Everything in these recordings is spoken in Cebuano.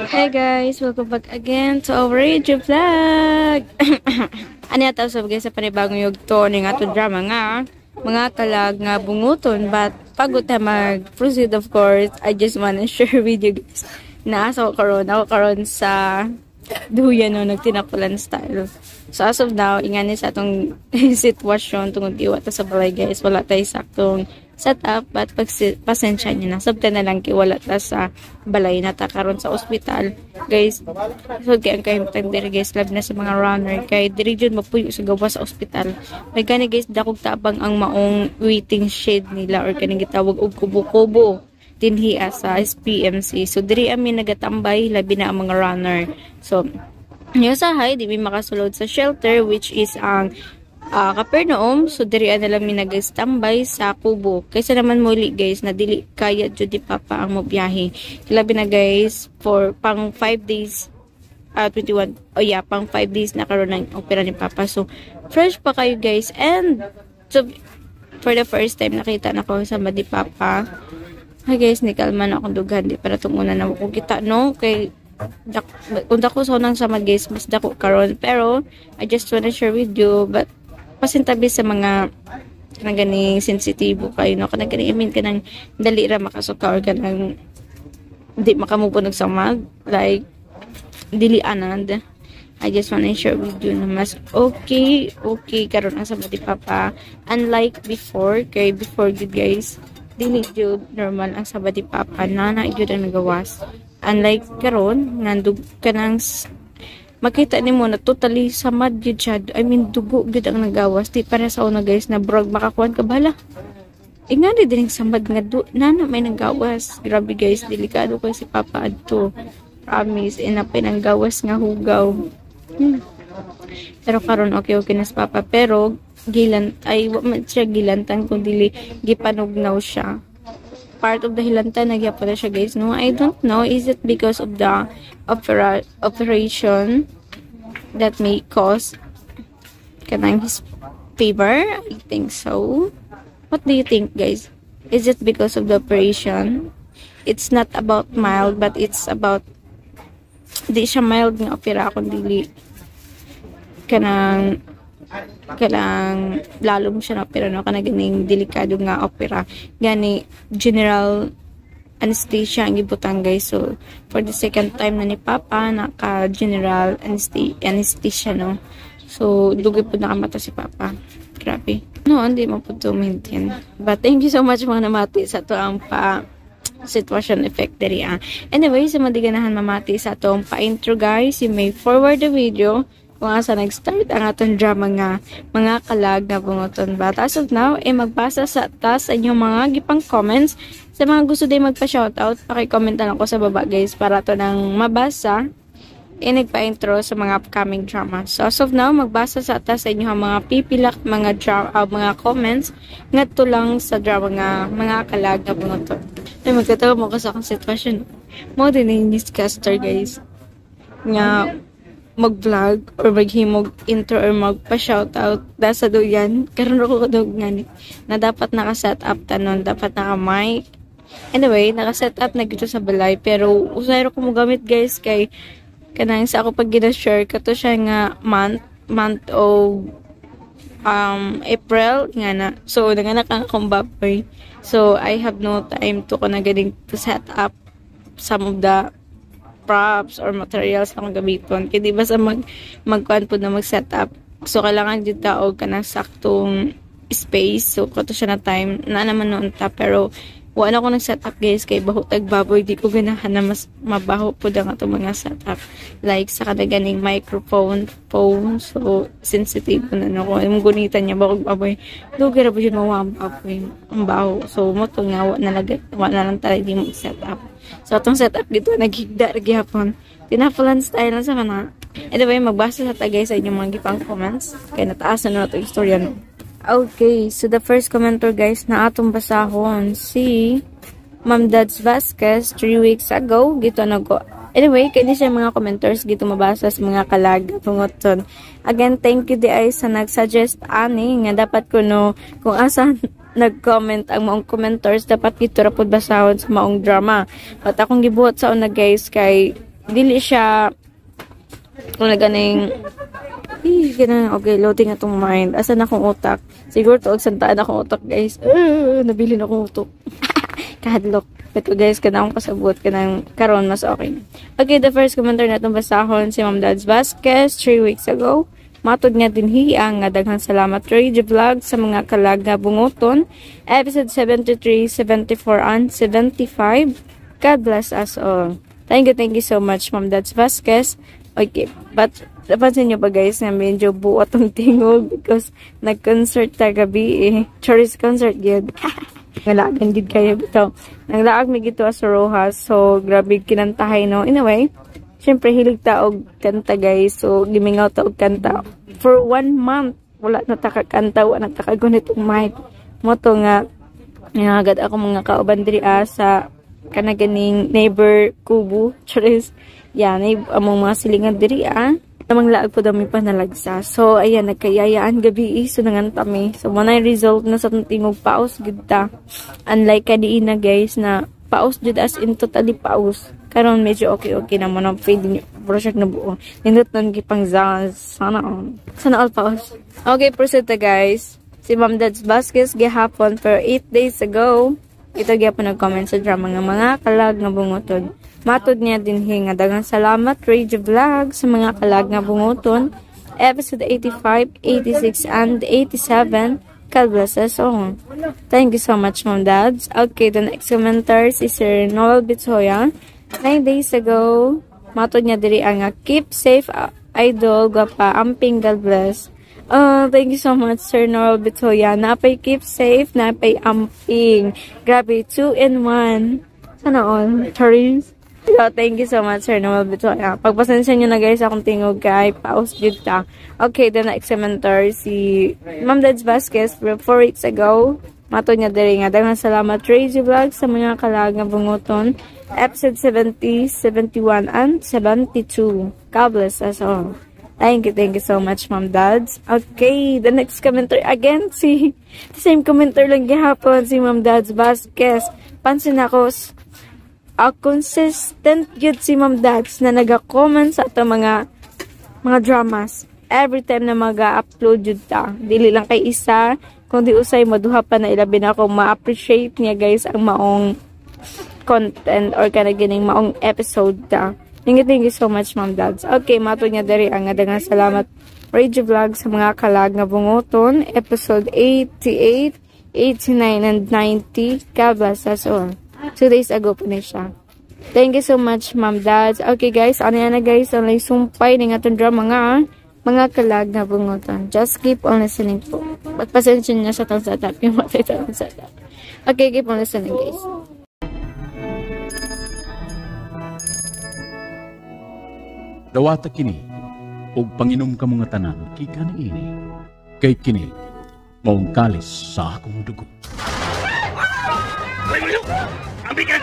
Hey guys, welcome back again to our YouTube vlog. Ano yata sa guys sa panibagong yugto ni nga to drama nga mga kalag nga bunguton, but bago ta mag-proceed, of course, I just wanna share with you guys na asa ko karon. Ako karon sa duyan, no, nagtinapulan style. So as of now, ingani sa atong sitwasyon tungod iwa ta sa balay, guys. Wala tayo saktong setup, but pag pasensya niyo na. Sabta na lang kay wala ta sa balay, na ta karon sa ospital, guys. So kay ang kahimtang diri, guys, labi na sa mga runner, kay diri jud magpuyo sa gawas sa ospital. May gani, guys, dakog tabang ang maong waiting shed nila or kaning gitawag og kubo-kubo dinhi sa SPMC. So diri ami nagatambay, labi na ang mga runner. So yung sahay, di mi makasulod sa shelter, which is ang Capernaum. So diri na lang mi nag-standby sa kubo. Kaysa naman muli, guys, na dili kaya jud ni Papa ang mobiyahe. Labi na, guys, for pang 5 days, 21, oh yeah, pang 5 days na karon ng opera ni Papa. So fresh pa kayo, guys, and so for the first time nakita na ko sa ni Papa. Hi guys, ni kalma na akong dughan, di para tong una na ko kita, no, kay kung dako sa unang samad, guys, mas dako karon. Pero I just wanna share with you, but pasintabi sa mga kanang ganing sensitibo kayo, no, kanang ganing, I mean, kanang dali ra makasuka or kanang di makamove og samad, like dili anad. I just wanna share with you na mas okay karon ang samad ni Papa unlike before, kay before gud, guys, dili jud normal ang samad ni Papa na na jud ang nagawas, unlike karon nga kanang makita nimo na totally samad jud siya, I mean, dugo jud ang nagawas, di para sa una, guys, na brog makakuan ka bala ingani din samad nga du nana may nagawas. Grabe, guys, delikado kay si Papa adto, promise, ina pinanggawas nga hugaw. Pero karon okay na si Papa, pero gilan ay wa man siya gilantan kung dili gipanugnaw siya. Part of the hilantan na gyapon na siya, guys, no. I don't know, is it because of the operation that may cause kanang his fever? I think so. What do you think, guys? Is it because of the operation? It's not about mild, but it's about di siya mild nga opera kung dili kanang lalom siya na opera, no, kanang ganing delikado nga opera, gani general anesthesia ang gibutang, guys. So for the second time na ni Papa naka general anesthesia, no. So dugay pud nakamata si Papa, grabe, no. Hindi mo pud to maintain, but thank you so much mga namati sa ato ang pa situation effect diri, ah. Anyway, sa mga ganahan mamati sa atong pa-intro, guys, you may forward the video kung asa nag-start ang atong drama nga mga kalag nga bunguton. But as of now, eh, magbasa sa ta sa inyong mga gipang comments. Sa mga gusto din magpa-shoutout, paki-comment na lang ko sa baba, guys, para to nang mabasa eh nagpa-intro sa mga upcoming drama. So as of now, magbasa sa ta sa inyong mga pipilak mga drama, mga comments ngadto lang sa drama nga mga kalag nga bunguton. Ay, magkatawa mo ko sa akong sitwasyon. Mo din yung newscaster, guys, nga mag-vlog or maghimog intro or magpa-shoutout da sa duyan. Karon ko kadog nga ni na dapat naka-set up tanon, dapat naka-mic. Anyway, naka-set up na gito sa balay, pero usahay ra ko mo gamit, guys, kay kanang sa ako pag gina-share kato siya nga month month of April nga na. So nanganak ang akong baboy. So I have no time to kana ganing to set up some of the props or materials na akong gamiton. Kaya di ba sa magkuan po na mag-set up. So kailangan jud ta og kanang saktong space. So kato siya na time na naman noon ta, pero wala na ako nag-set up, guys, kay baho tag baboy, di ko ganahan na mas mabaho po ang atong mga setup. Like sa kada ganing microphone, phone, so sensitive na no ko. Yung gunitan niya baho baboy. Dugay ra po yun mawa ang baboy, ang baho. So mo to nga wa na lag wa na lang talaga di mo set up. So atong setup dito naghigda ra gihapon. Tinapulan style lang sa kana. Anyway, magbasa sa ta, guys, sa inyong mga gipang comments. Kaya nataas na na ito istorya, no. Okay, so the first commenter, guys, na atong basahon si Ma'am Dads Vasquez 3 weeks ago. Gito na ko. Anyway, kaya siya mga commenters gito mabasa sa mga kalag bungoton. Again, thank you di ay sa nag-suggest ani nga dapat ko, no, kung asa nag-comment ang maong commenters, dapat gito ra pud basahon sa maong drama. But akong gibuhat sa una, guys, kay Dili siya kung ganing ganun. Okay, loading atong mind. Asa na akong utak? Siguro tuog santaan akong utak, guys. Nabilin akong utok. Kahadlok. But guys, kanang akong kasabot, kanang karon mas okay. Okay, the first commenter na itong basahon si Ma'am Dads Vasquez 3 weeks ago. Matod nga din ang nga daghang salamat Rage Vlog sa mga kalag nga bunguton. Episode 73, 74, and 75. God bless us all. Thank you so much, Ma'am Dads Vasquez. Okay, but napansin nyo ba guys na medyo buot ang tingog because nag-concert ta gabi eh. Charis concert gyud. Nalagan gid kayo bitaw. Nanglaag mi gito sa Rojas, so grabe kinantahay no. Anyway, syempre hilig ta og kanta guys. So gimingaw ta og kanta. For 1 month wala na ta kakanta, wala na ta kagunit og mic. Mo to nga nangagad ako mga kauban diri sa kana ganing neighbor kubo. Charis. Yeah, among mga silingan diri Namang laag po dami pa nalagsa. So, ayan, nagkayayaan gabi so nanganta mi. So, manay result na sa tingog paus gid ta. Unlike kadiina guys na paus jud as in totally paus. Karon medyo okay naman ang fade niyo. Project na buo. Nindot nun gipang sana all. Sana all paus. Okay, proceed ta guys. Si Ma'am Dads Vasquez gihapon pero 8 days ago. Ito gyapon nag-comment sa drama nga mga kalag nga bungutod. Matod niya din nga daghang salamat Rage Vlog sa mga kalag nga bunguton. Episode 85, 86, and 87. God bless us all. Thank you so much, Ma'am Dads. Okay, the next commenter si Sir Noel Bitoya. 9 days ago, matod niya diri ang keep safe idol, gwapa, amping, God bless. Thank you so much, Sir Noel Bitoya. Napay keep safe, napay amping. Grabe, 2 in 1. Sana all. Charis. So, thank you so much, Sir Noel Bitoya. Pagpasensya nyo na guys, akong tingog kay pause jud ta. Okay, the next commenter si Ma'am Dads Vasquez 4 weeks ago. Matod niya diri nga daghang salamat Crazy Vlog sa mga kalag nga bunguton. Episode 70, 71, and 72. God bless us all. Thank you so much, Ma'am Dads. Okay, the next commenter again, si the same commenter lang gihapon, si Ma'am Dads Vasquez. Pansin ako, consistent yun si Ma'am Dads na nag-comment sa ato mga dramas. Every time na mag-upload yun ta. Dili lang kay isa, kundi usay maduha pa na ilabi na ako ma-appreciate niya guys ang maong content or kanagining maong episode ta. Thank you so much, Ma'am Dads. Okay, matod nga diri ang daghang salamat Radio Vlog sa mga kalag nga bunguton. Episode 88, 89, and 90. God bless us all. 2 days ago po na siya. Thank you so much, Ma'am Dads. Okay, guys. Ano yan na, guys? Ang sumpay ng atong drama nga mga kalag na bunguton. Just keep on listening po. But pasensya niya sa tong setup. Yung matay tong setup. Okay, keep on listening, guys. Dawata kini og panginom ka mga tanan gikan ini kay kini maong kalis sa akong dugo. Ambi ka!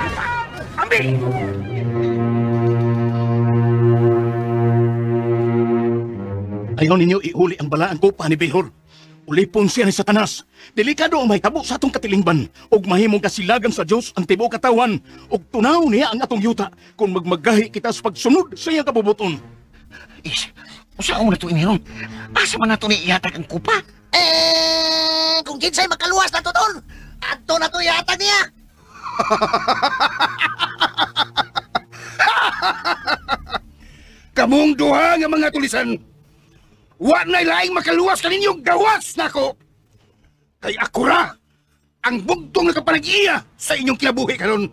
Ambi! Ayaw ninyo iuli ang balaang kupa ni Behor. Ulipon siya ni Satanas. Delikado ang mahitabo sa atong katilingban ug mahimong kasilagan sa Dios ang tibuok katawan ug tunaw niya ang atong yuta kung magmagahi kita sa pagsunod sa iyang kabubuton. Is, usaon na to ini ron? Asa man nato ni ihatag ang kupa? Eh, kung kinsay makaluwas na to tol, adto na to ihatag niya. Kamong duha nga mga tulisan, wa na'y laing makaluwas kaninyong gawas nako. Kay ako ra ang bugtong nakapanag-iya sa inyong kinabuhi karon.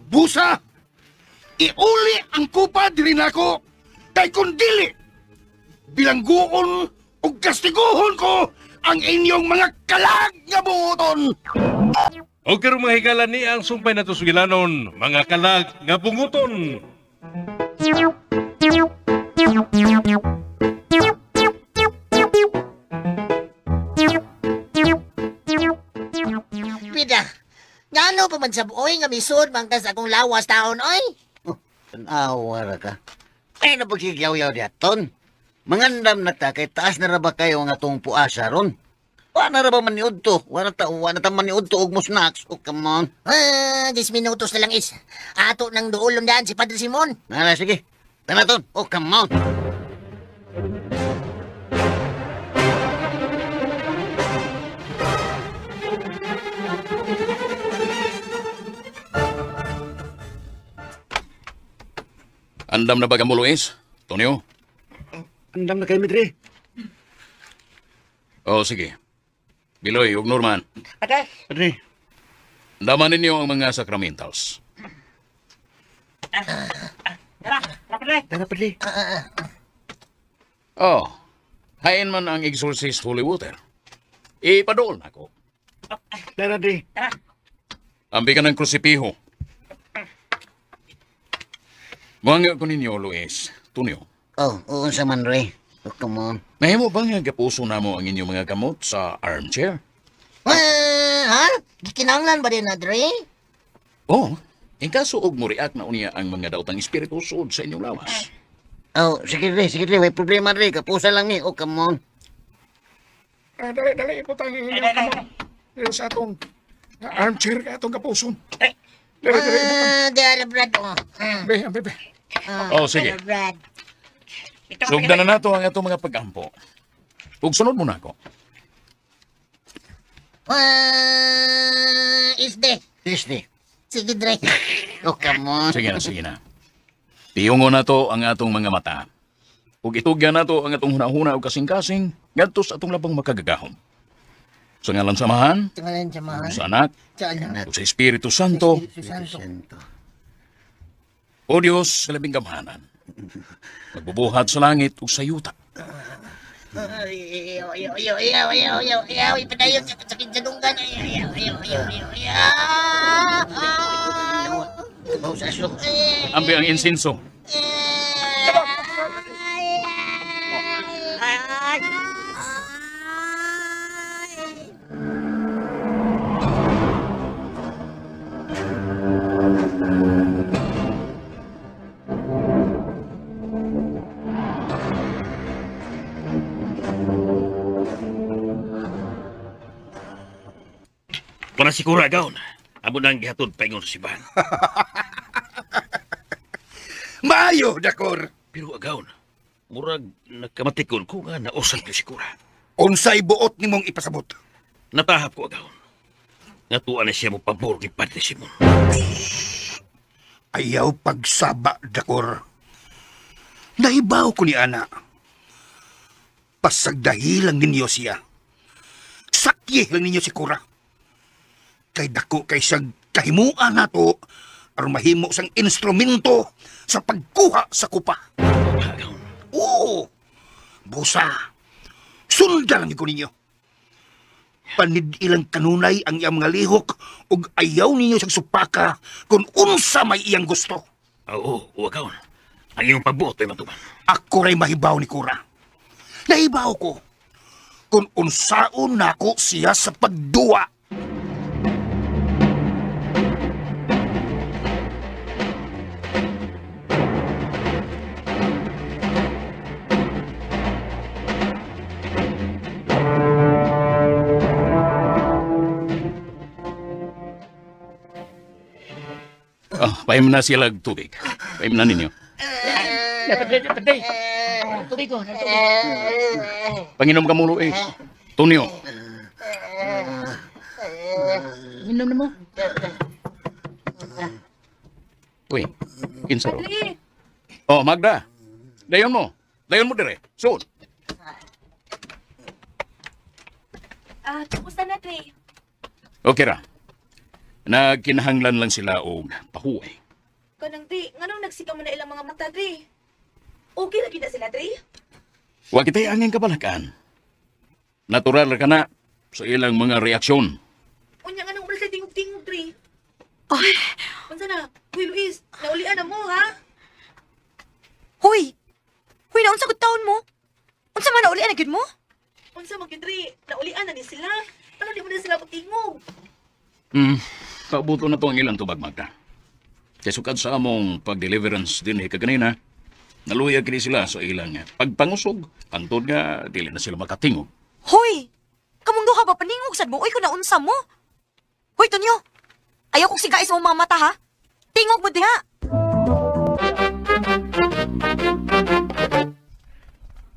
Busa, iuli ang kupa diri nako kay kun dili bilangguon ug kastiguhon ko ang inyong mga kalag nga buoton. O karong mga higala ni ang sumpay nato sugilanon, mga kalag nga bunguton. Pida, ngano pa man sa buoy nga misud mangkas akong lawas taon oy? Oh, tanawa ra ka. Ay napagsigyaw-yaw diaton. Mangandam na ta kay taas na ra ba kayo ang atong puasa ron. Wa na ra ba maniud to? Wa na ta maniud to og mo snacks. Oh, come on. 10 minutos na lang is. Ato nang duolon daan si Padre Simon. Nala, sige. Tanaton. Oh, come on. Andam na ba ka mo, Luis? Tonyo? Andam na kayo, Midre. Oh, sige. Biloy, ug Norman. Padre. Padre. Andaman ninyo ang mga sacramentals. Tara, padre. Tara, padre. Oh, hain man ang exorcist holy water. Ipadool na ako. Tara, padre. Ambi ka ng krusipiho. Muhanga ko ninyo, Luis. Tunyo. Oh, unsa man, Ray. Oh, come on. Nahimo ba nga gapuso na mo ang inyong mga kamot sa armchair? Ha? Gikinahanglan ba din na, Dre? Oh, in kaso og mo react na unya ang mga daotang espiritu sud sa inyong lawas. Oh, sige, Ray. Sige, Ray. May problema, Ray. Kapusa lang ni. Oh, come on. Dali, dali. Iputang inyong kamot. Dali sa atong armchair ka atong kapuson. Dali, dali. Dali, Brad. Oh. Be, be, be. Oh, sige. Brad. Sugdan na nato ang atong mga pag-ampo. Ug sunod mo na ako. Isde. Isde. Sige, Dre. Oh, come on. Sige na, sige na. Tiyungo na to ang atong mga mata. Ug itugyan na to ang atong hunahuna ug kasing-kasing ngadto sa atong labang makagagahom. Sa ngalan sa Amahan, Sa ngalan sa Amahan, sa Anak, sa Anak, ug sa Espiritu Santo. Espiritu Santo. Santo. O Dios, sa labing gamhanan, magbubuhat sa langit ug sa yuta. Ayaw, ayaw, ayaw, ayaw, ayaw, ayaw, ayaw, ipadayon sa sakit sa dunggan. Ayaw, ayaw, ayaw, ayaw, ayaw, ayaw. Oh, sa aso. Ambi ang insinso. Para si Kuragaon, amo nang gihatod paingon sa simbahan. Maayo, Dakor. Pero agaon, murag nagkamatikon ko nga nausal ko si Kura. Unsay buot nimong ipasabot? Natahap ko agaon. Nga tuwa na siya mo pabor ni Padre Simon. Ayaw pagsaba, Dakor. Naibaw ko ni Ana. Pasagdahi lang ninyo siya. Sakye lang ninyo si Kura. Kay dako kay siyang kahimuan nato aron mahimo sang instrumento sa pagkuha sa kupa. Oo. Busa. Sundan lang ko ninyo. Panid ilang kanunay ang iyang mga lihok ug ayaw ninyo siyang supaka kung unsa may iyang gusto. Oo, agaon. Ang iyong pagbuot ay matuman. Ako ray mahibaw ni Kura. Nahibaw ko kung unsaon nako siya sa pagduwa. Oh, paim na sila tubig. Paim na ninyo. Tubig ko. Panginom ka mo, Luis. Tonyo. Inom na mo. Uy, kinsa ro? Oh, Magda. Dayon mo. Dayon mo dire. Sud. Kumusta na, Dre? Okay ra. Nagkinahanglan lang sila og pahuway. Kanang, Dre, nganong nagsika mo na ilang mga mata, Dre? Okay lagi na sila, Dre? Wa kitay angin kabalakan. Natural ra ka na sa ilang mga reaksyon. Unya nga nang sila tingog-tingog, Dre. Ay! Unsa na? Uy, Luis, naulian na mo, ha? Hoy! Hoy, naunsa gud taon mo? Unsa man naulian na gyud mo? Unsa man gyud, Dre? Naulian na ni sila. Ano di mo na sila magtingog? Paubuto na to ang ilang tubag, Magda. Kay sukad sa among pag-deliverance din kaganina, naluya kini sila sa ilang pagpangusog. Pantod nga, dili na sila makatingog. Hoy! Kamong duha ba Tingog sad mo, uy, kung naunsa mo. Hoy, Tonyo! Ayaw kong sigais mo mga mata, ha? Tingog mo diha!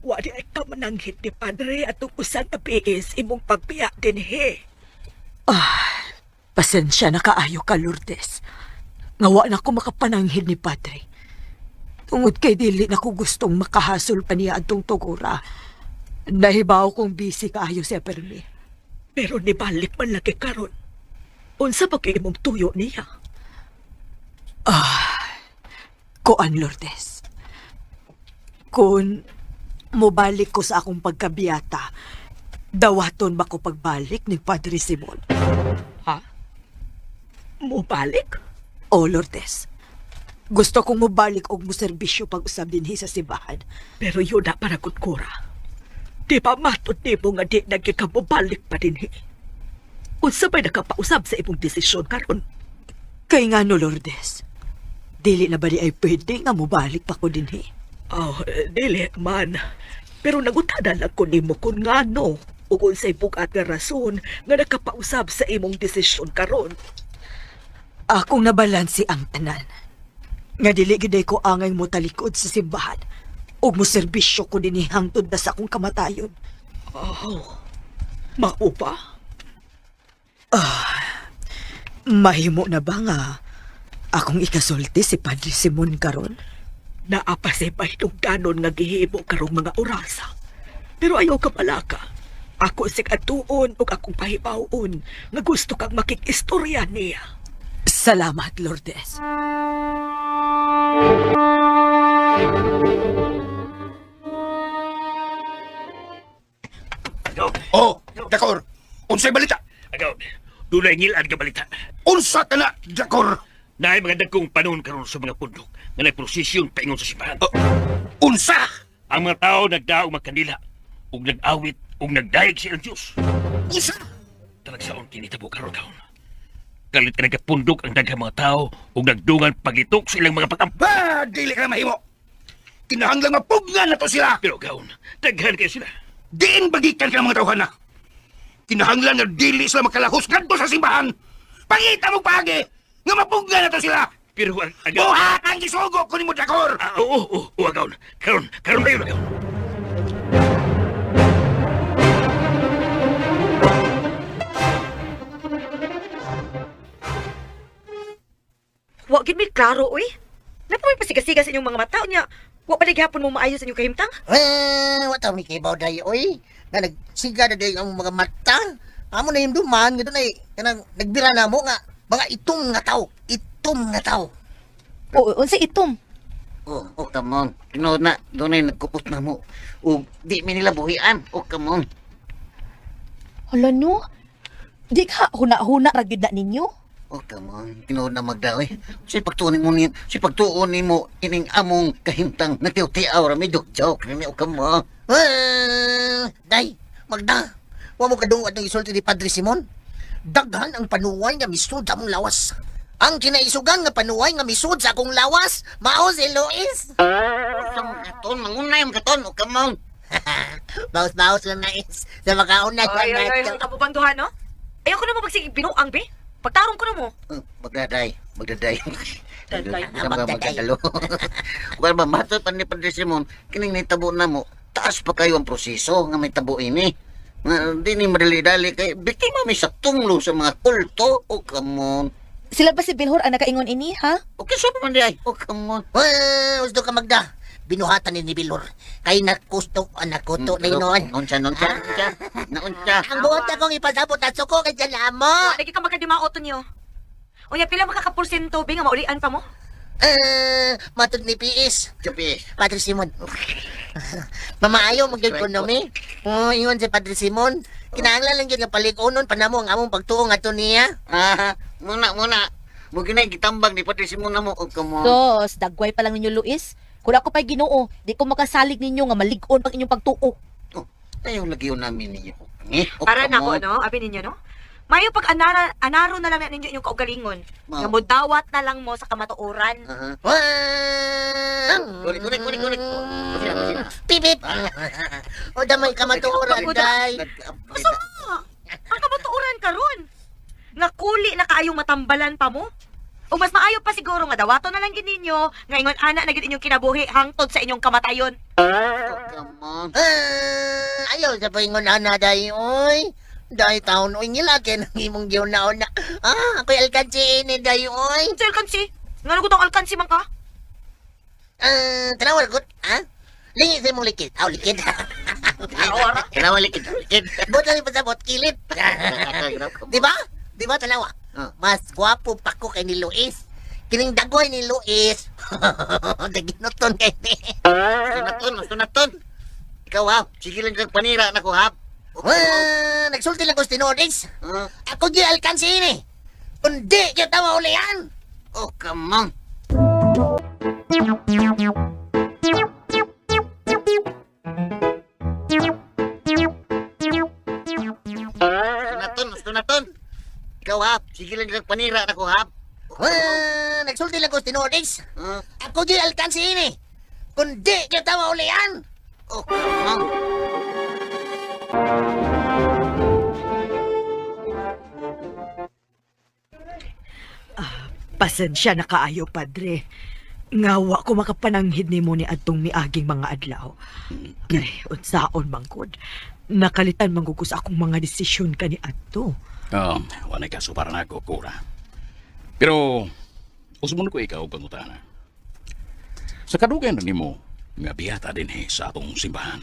Wadi ay ka mananghit ni Padre at usan ka biis imong pagbiya din, he. Ah, pasensya na kaayo ka, Lourdes. Ngawa na ko makapananghid ni Padre. Tungod kay dili na ko gustong makahasol pa niya atong tugura. Nahibaw kong busy kaayo siya permi. Pero nibalik man lagi karon. Unsa ba kay imong tuyo niya? Ah, kuan, Lourdes. Kung mobalik ko sa akong pagkabiyata, dawaton ba ko pagbalik ni Padre Simon? Ha? Mobalik? O, Lourdes. Gusto kong mobalik og moserbisyo pag-usab dinhi sa simbahan. Pero yun na para kura. Di ba matod nimo nga di naging ka mobalik pa dinhi? Unsa ba'y nakapausab sa imong desisyon karon? Kay nga no, Lourdes. Dili na ba di ay pwede nga mobalik pa ko dinhi? Oh, dili man. Pero nagutana lang ko nimo kung ngano ug unsay bug-at nga rason nga nakapausab sa imong desisyon karon. Akong nabalansi ang tanan. Nga dili gid ko angay mo talikod sa simbahan ug moserbisyo ko dinhi hangtod na sa akong kamatayon. Oh, mao ba? Ah, mahimo na ba nga akong ikasulti si Padre Simon karon? Naa pa say bahitungdanon nga gihimo karong mga orasa. Pero ayaw ka palaka. Ako sig atuon ug akong pahibawon nga gusto kang makikistorya niya. Salamat, Lourdes. Oh, Dakor! Unsay balita? Agaw, dunay ngil-ad nga balita. Unsa ka na, Dakor? Naay mga dagkong panon karon sa mga pundok nga nagprosesyon paingon sa simbahan. Unsa? Ang mga tao nagdaog magkandila ug nag-awit ug nagdayeg sa ilang Diyos. Unsa? Talagsaon kinitabo karon kaon. Kalit ka nagkapundok ang daghang mga tao ug nagdungan paglitok sa ilang mga pag-ampo. Ba, dili ka na mahimo. Kinahanglan mapugnan na to sila. Pero kaon, daghan kayo sila. Diin bagikan ka ng mga tawhana. Kinahanglan nga dili sila makalahos ngadto sa simbahan. Pangita mo paagi nga mapugnan na to sila. Pero ang agaw... Buhat ang gisugo ko nimo, Dakor. Ah, oo, oo, agaw. Karon, karon na yun, agaw. Wa gid mi klaro, uy. Napa may pasigasiga sa inyong mga mata unya. Wa pa gihapon mo maayo sa inyong kahimtang? Eh, wa ta mi kibaw day oy. Nga nagsiga na day ang mga mata. Amo na yung duman nga dunay kanang nagbira na mo nga mga itom nga tawo, itom nga tawo. Oo, unsa itom? Oh, oh, come on. Tinuod na, dunay nagkupot na mo. Ug di mi nila buhian. Oh, come on. Hala no. Di ka huna-huna ra gyud na ninyo. Oh, come on. Tinuod na magdaw eh. Si pagtuon nimo ni, si pagtuon nimo ining among kahimtang nagtiw-tiaw ra mi joke ni, oh, come on. Eh, day, magda. Wa mo kadungog atong isulti ni Padre Simon. Daghan ang panuway nga misud sa among lawas. Ang kinaisugan nga panuway nga misud sa akong lawas, mao si Luis. Sa mga katon, mangunay mga katon, oh, come on. Baos-baos lang na is. Sa makaunay Ay, ay, ay, lang ang kabubang duha, no? Ayaw ko na mo magsigig binuang, be. Pagtarong ko na mo. Magdaday, magdaday. Daday. Sa mga magdadalo. Well, ba, matod pa ni Padre Simon, kining nitabo na mo, taas pa kayo ang proseso nga may tabo ini. Nga, di ni madali-dali kay biktima mi sa tunglo sa mga kulto. Oh, come on. Sila ba si Bilhor ang nakaingon ini, ha? Okay, so pa man di ay. Oh, come on. Eh, gusto ka magda. Binuhatan ni Bilhor. Kay nakusto, nakuto na yun. Naunsa, naunsa, naunsa. Naunsa. Ang buot akong ipasabot at suko kay dyan amo. Lagi ka magkadimao to niyo. Unya, pila makakaporsyento, be, nga maulian pa mo? Eh, matod ni PS. PS. Padre Simon. Mamaayo magyud ko no mi. Oh, ingon si Padre Simon. Kinahanglan lang gyud nga palig-onon panamo ang among pagtuo ngadto niya. Ah, muna muna. Mo ginay gitambag ni Padre Simon namo og kamo. Tos, dagway pa lang ninyo, Luis. Kung ako pa'y Ginoo, di ko makasalig ninyo nga malig-on pang inyong pagtuo. Oh, tayo lagi yun namin ninyo. Eh, oh, Para na come ko, no? Abi ninyo, no? Mayo pag anaro na lang na ninyo inyong kaugalingon. Mao. Nga mudawat na lang mo sa kamatuoran. Uh-huh. Kunik, kunik, kunik, kunik. Kusina, kusina. Pipip! O damay kamatuoran, day. Masama! Ang kamatuoran karon? Nga kuli na kaayong matambalan pa mo? O mas maayo pa siguro nga dawato na lang gid ninyo nga ingon ana na gid inyong kinabuhi hangtod sa inyong kamatayon. Oh, come on. Ayaw sa paingon ana day oy. Day taon oy ngilaken ang imong giuna-una. Ah, ako'y alkansi ini day oy. Unsa alkansi? Ngano gud ang alkansi man ka? Tanawal gud, ha? Lingi sa imong likid. Aw, likid. Tanawa likid, likid. Buta ni pasabot kilid. Di ba? Di ba tanawa? Mas gwapo pa ko kay ni Luis. Kining dagoy ni Luis. Daginuton kay ni. Sunaton, sunaton. Ikaw ha, sige lang kang panira na ko ha. Nagsulti lang ko sa tinuod, Ako di alkansi ini. Kundi kita maulian. Oh, come on. Sunaton, sunaton. Ikaw ha, sige lang kang panira na ko ha. Nagsulti lang ko sa tinuod, Ako di alkansi ini. Kundi kita maulian. Oh, come on. Pasensya na kaayo, Padre. Ngawa ko makapananghid nimo ni adtong miaging mga adlaw. Ay, unsaon mangkod. Nakalitan manggug ko sa akong mga desisyon kani adto. Wala kaso para na ako, Cora. Pero, usmon ko ikaw pangutana. Sa kadugayan na nimo, nga biyata din sa atong simbahan.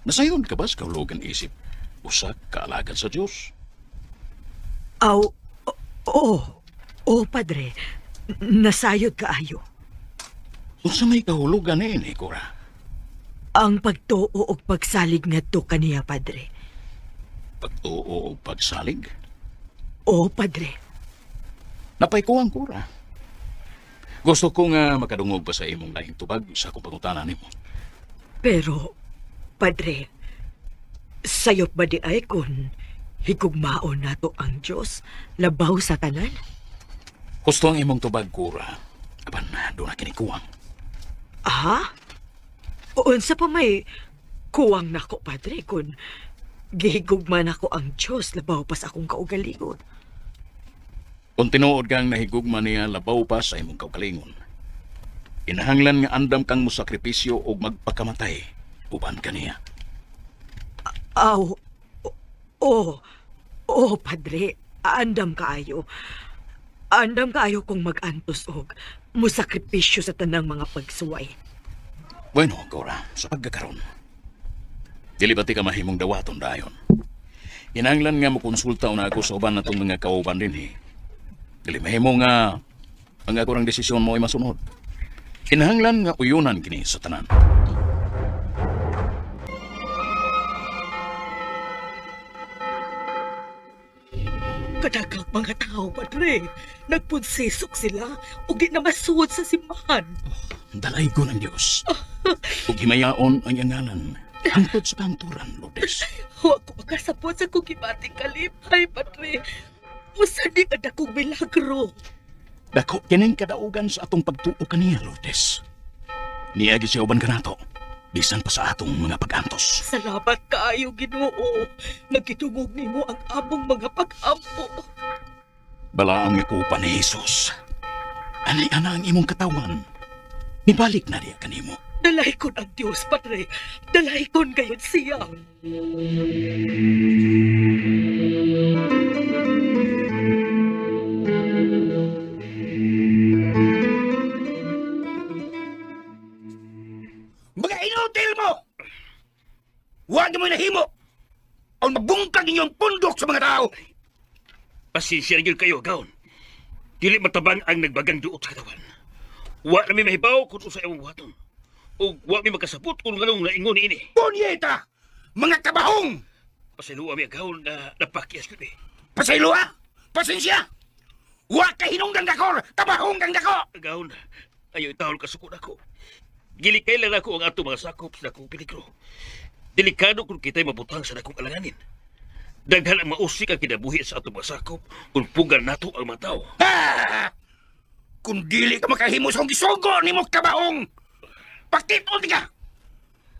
Nasayon ka ba sa kahulugan isip usa ka alagad sa Dios? Aw, oo, Padre. Nasayod kaayo. Unsa may kahulugan niini, Cora? Ang pagtuo og pagsalig ngadto kaniya, Padre. Pagtuo og pagsalig? Oo, Padre. Napaykuang, Cora. Gusto ko nga makadungog pa sa imong laing tubag sa akong pangutana nimo. Pero, Padre, sayop ba di ay kung higugmaon nato ang Diyos labaw sa tanan? Gusto ang imong tubag, Cora. Apan, doon na kinikuwang. Ah? Unsa pa may kuwang nako, Padre, kung gihigugma nako ang Diyos labaw pa sa akong kaugalingon. Kung tinuod kang nahigugma niya labaw pa sa imong kaugalingon, inahanglan nga andam kang mosakripisyo og magpakamatay uban kaniya. Aw, oo, Padre, andam kaayo. Andam kaayo kong mag-antos og mosakripisyo sa tanang mga pagsuway. Bueno, Cora, sa pagkakaron, dili ba ti ka mahimong dawaton dayon? Inanglan nga mokonsulta una ako sa uban natong mga kauban dinhi. Dili mahimo nga ang ako rang desisyon mo ay masunod. Kinahanglan nga uyunan kini sa tanan. Kadaghang mga tao, Padre. Nagpunsisok sila ug di na masuod sa simbahan. Dalaygon ang Diyos. Ug himayaon ang iyang ngalan. Hangtod sa kanturan, Lourdes. Wa ko makasabot sa kong gibating kalipay, Padre. Usa ni ang dakong milagro. Dako kining kadaugan sa atong pagtuo kaniya, Lourdes. Niagi siya uban kanato, bisan pa sa atong mga pag-antos. Salamat kaayo, Ginoo. Nagitungog nimo ang among mga pag-ampo. Balaang nga ni Jesus. Ani-ana ang imong katawan. Mibalik na niya kanimo. Dalaykon ang Dios, Padre. Dalaykon gayon siya. Mga inutil mo! Huwag mo nahimo! O mabungkag inyong pundok sa mga tao! Pasensya na yun kayo, Gaon. Dili matabang ang nagbagang duot sa katawan. Wa na may mahibaw kung sa imong buhaton. O wa may makasabot kung anong naingon ini. Punyeta! Mga kabahong! Pasayloa mi, Gaon, na napakyas yun eh. Pasayloa? Pasensya! Wa ka hinunggang dakor! Kabahong kang dako! Gaon, ayaw itahol kasukod ako. Gilikay lang ako ang ato mga sakop sa dakong peligro. Delikado kung kita'y mabutang sa dakong alanganin. Daghan ang mausik ang kinabuhi sa atong mga sakop kung pugan nato ang mga tao. Ah! Kung dili ka makahimo sa akong gisugo nimo kabaong! Pakitol ka!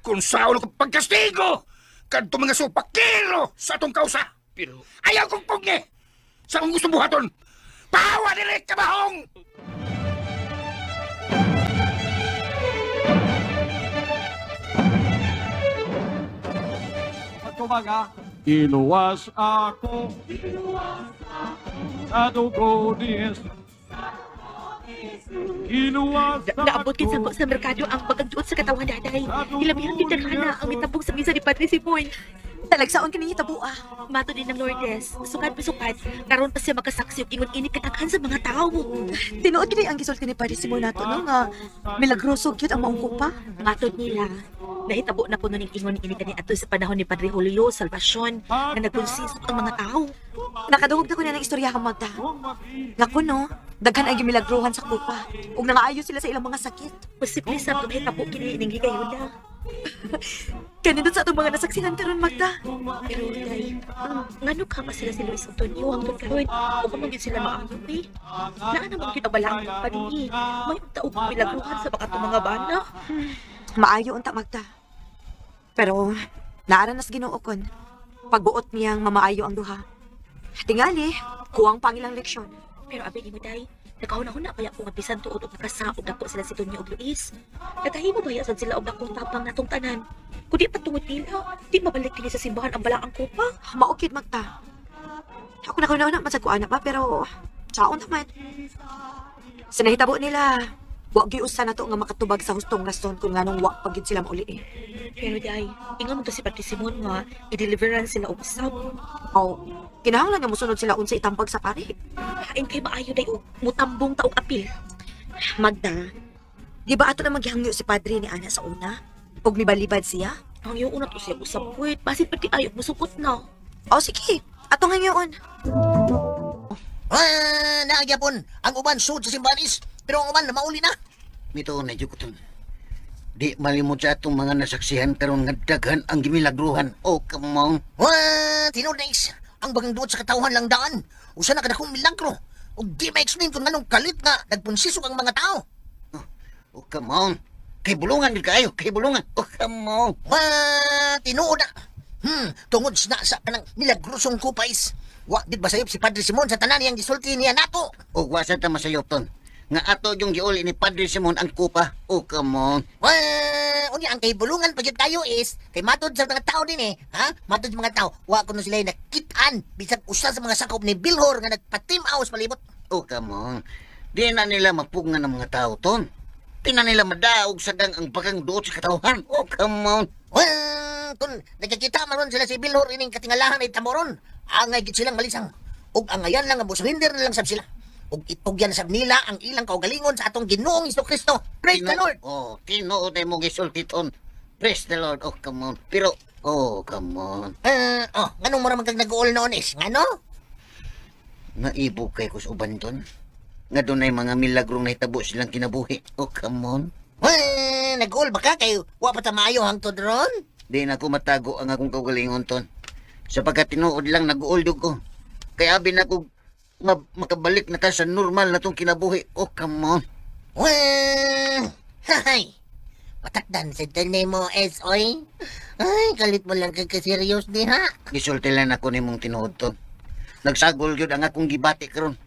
Kung saon ko pagkastigo kadto mga supakero sa atong kausa! Pero Ayaw kong pugni! Sa akong gustong buhaton! Pahawa diri kabahong! Iluwas ako sa dugo ni Jesus. Iluwas Naabot kin sa sa merkado ang pagagduot sa katawan daday. Ilabihan gyud na ang mitabog sa misa ni Padre Simon. Talagsaon kini hitabo ah. Mato din ng Lourdes, sukad pa sukad, karon pa siya makasaksi og ingon ini kadaghan sa mga tawo. Tinuod gid ang gisulti ni Padre Simon nato no nga milagroso gyud ang maong kupa. Matod nila, nahitabo na kuno ning ingon ini kani adto sa panahon ni Padre Julio Salvacion nga nagkonsisok ang mga tawo. Nakadungog na ko na ng istorya kang Magda. Nga kuno, daghan ay gimilagruhan sa kupa ug nangaayo sila sa ilang mga sakit. Posible sa mahitabo kini ining higayuna. Kanindot sa atong mga nasaksihan karon Magda. Pero day, ngano ka pa sila si Luis Antonio hangtod karon? O pa man gyud sila maayo eh. Naa naman gyud ang balaang padingi. May taog milagruhan sa mga atong mga bana. Maayo unta Magda. Pero naara nas Ginoo kon. Pagbuot niyang mamaayo ang duha. Tingali, kuwang pangilang leksyon. Pero abi nimo day, nakahuna-huna baya ko nga bisan tuod og nakasaog dako sila si Tonyo ug Luis. Nagahimo baya sad sila og dakong tapang natong tanan. Kundi pa tungod nila, di mabalik kini sa simbahan ang balaang kupa. Maukit Magda. Ako nakahuna-huna man sad ko ana ba pero saon naman. Sa nahitabo nila, wa gyud usa nato nga makatubag sa hustong rason kung nganong wa pa gyud sila mauli eh. Pero day, ingon mo to si Padre Simon nga i-deliveran sila og usab. Oh, kinahanglan nga mosunod sila unsa itambag sa pari. Hain kay maayo day og mutambong ta og apil. Magda, di ba ato na maghihangyo si Padre ni Ana sa una? Ug mibalibad siya? Ang yung una to siya usab puwet, basin pati ayo musukot na. O sige, atong hangyoon. Ah, naagyapon. Ang uban sud sa simbanis, pero ang uban mauli na. Mito na jud ko ton. Di malimot sa atong mga nasaksihan karon nga daghan ang gimilagruhan. Oh, come on. Wah, tinuod na is. Ang bagang duot sa katawhan lang daan. Usa na kadakong milagro. Ug di ma-explain kung nganong kalit nga nagpunsisok ang mga tao. Oh, come on. Kay bulungan gid kaayo, kay bulungan. Oh, come on. Wah, tinuod na. Tungod na sa kanang milagrosong kupais. Wa gid basayop si Padre Simon sa tanan niyang gisulti niya nato. Og wa sa ta masayop ton. Nga ato yung giuli ni Padre Simon ang kupa. Oh, come on. Wah, unya ang kay bulungan pa gyud kayo is kay matod sa mga tao din eh, ha? Matod sa mga tao, wa kuno sila nakit-an bisag usa sa mga sakop ni Bilhor nga nagpatim-aw sa palibot. Oh, come on. Di na nila mapugngan ang mga tao ton. Di na nila madaog sa gang ang bagang duot sa katawhan. Oh, come on. Wah, kung nagkakita man ron sila si Bilhor ining katingalahan ay tamoron, angay gid silang malisang. Ug angayan lang ang surrender na lang sab sila. Ug itugyan sab nila ang ilang kaugalingon sa atong Ginoong Kristo. Praise the Lord. Oh, tinuod ay mo gisulti ton. Praise the Lord. Oh, come on. Pero, oh, come on. Oh, nganong mura man kag nag-uol noon is? Ngano? Naibog kay kus uban ton. Nga dunay mga milagrong nahitabo silang kinabuhi. Oh, come on. Wah, nag-uol ba ka kay wa pa ta maayo hangtod ron? Di na ko matago ang akong kaugalingon ton. Sapagkat tinuod lang nag-uol jud ko. Kaya abi na ko makabalik na ta sa normal na tong kinabuhi. Oh, come on. Wah, hay. Patakdan sa tanay mo, es, oy. Ay, kalit mo lang kay ka-serious diha. Gisulti lang ako nimong tinuod ton. Nagsagol gyud ang akong gibati karon.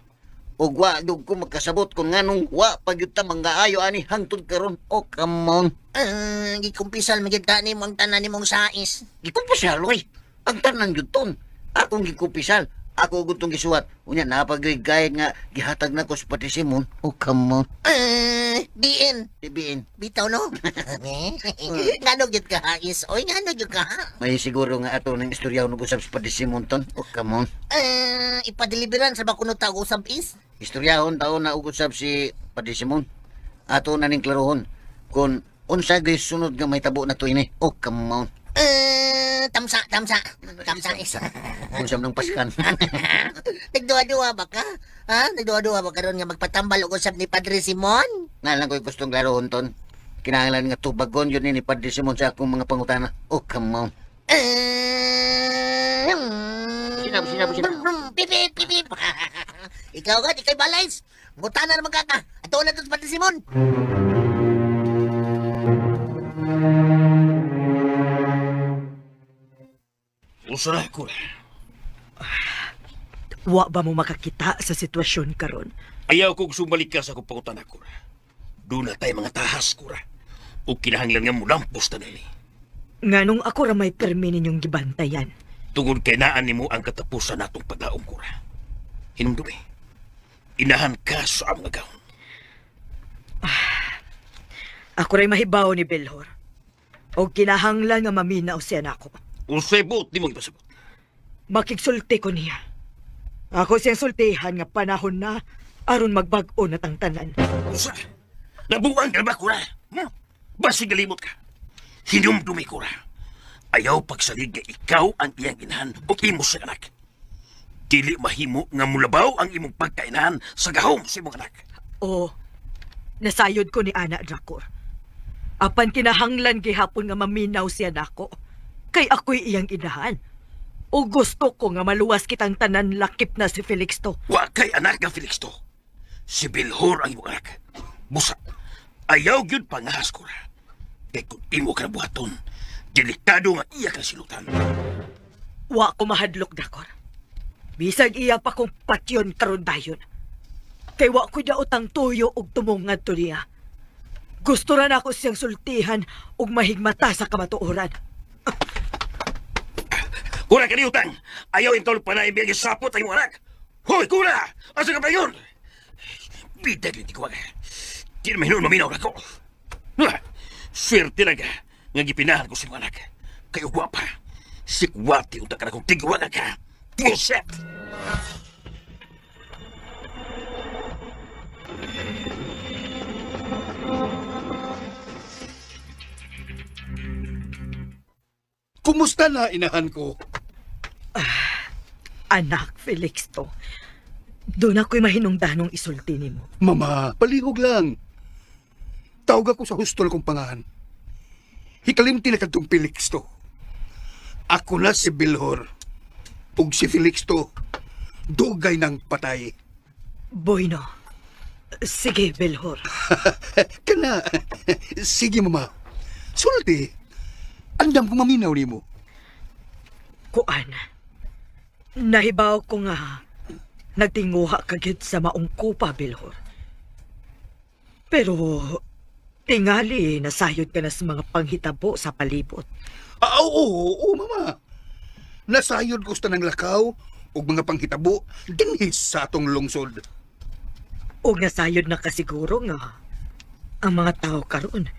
Ug wa gyud ko magkasabot kung nganong wa pa gyud ta mangaayo ani hangtod karon. Oh, come on. Gikumpisal man gyud ka nimo ang tanan nimong sais. Gikumpisal oy. Ang tanan gyud ton. Akong gikumpisal. Ako gud tong gisuwat. Unya napagay guide nga gihatag nako sa Padre Simon. Oh, come on. Diin. Diin. Bitaw no. Ngano gyud ka is? Oy, ngano gyud ka? May siguro nga ato ning istorya og usab sa Padre Simon ton. Oh, come on. Ipadeliveran sa bakuno ta usab is? Istoryahon taon na og usab si Padre Simon. Ato na ning klarohon kung unsa gyud sunod nga mahitabo na to ini. Oh, come on. Tamsa, tamsa. Tamsa is. Usab ng paskan. Nagduwa-duwa ba ka? Ha? Nagduwa-duwa ba karon nga magpatambal og usab ni Padre Simon? Nga lang ko'y gustong klarohon ton. Kinahanglan nga tubagon yun ni Padre Simon sa akong mga pangutana. Oh, come on. Sinabi, sinabi, sinabi. Pipip, pipip. Ikaw ka, di kay balance. Ngutana naman ka ka. Ato na to sa Padre Simon. Usa na ko. Wa ba mo makakita sa sitwasyon karon? Ayaw kong sumalik ka sa akong pangutana, Kura. Doon na tayo mga tahas, Kura. O kinahanglan nga mulampos ta nini. Nganong ako ra may permi ninyong gibantayan. Tungod kay naan nimo ang katapusan natong paglaom, Kura. Hinumdumi, inahan ka sa among agawon. Ako ra'y mahibaw ni Belhor. O kinahanglan nga maminaw siya nako. Unsay buot nimo ipasabot? Makigsulti ko niya. Ako siyang sultihan nga panahon na aron magbag-o na tang tanan. Usa! Nabuang ka ba, Kura? Basig nalimot ka. Hinumdumi, Kura. Ayaw pagsalig nga ikaw ang iyang inahan o imo sa anak. Dili mahimo nga mulabaw ang imong pagkainahan sa gahom sa imong anak. Oo, nasayod ko ni Ana Drakor. Apan kinahanglan gihapon nga maminaw siya nako. Kay ako'y iyang inahan. O gusto ko nga maluwas kitang tanan lakip na si Felix to. Wa kay anak nga Felix to. Si Bilhor ang imong anak. Busa, ayaw gyud pangahas, Kura. Kay kung imo ka nabuhaton, delikado nga iya ka silutan. Wa ko mahadlok, Drakor. Bisag iya pa kong patyon karon dayon. Kay wa ko'y daotang tuyo og tumungad to niya. Gusto ra nako siyang sultihan og mahigmata sa kamatuoran. Kura ka utang! Ayaw intol pa na ibigay sapot ang imong anak! Hoy, Kura! Asa ka pa yun? Bidag yung tiguan. Di na mahinuon maminaw na ko. Swerte lang ka nga gipinahan ko sa imong anak. Kayo gwapa. Sikwati unta ka na kong tiguan ka. Buset! Kumusta na, inahan ko? Anak, Felix to. Doon ako'y mahinungdanong isulti nimo. Mama, palihog lang. Tawag ako sa hustol kong pangahan. Hikalimti na kadtong Felix to. Ako na si Bilhor. Ug si Felix to, dugay ng patay. Bueno. Sige, Bilhor. Kana, sige mama. Sulti. Andam kong maminaw nimo. Kuan. Nahibaw ko nga nagtinguha ka gyud sa maong kupa, Bilhor. Pero tingali nasayod ka na sa mga panghitabo sa palibot. Oo, mama. Nasayod ko sa tanang lakaw ug mga panghitabo dinhi sa atong lungsod. Ug nasayod na kasiguro nga ang mga tao karon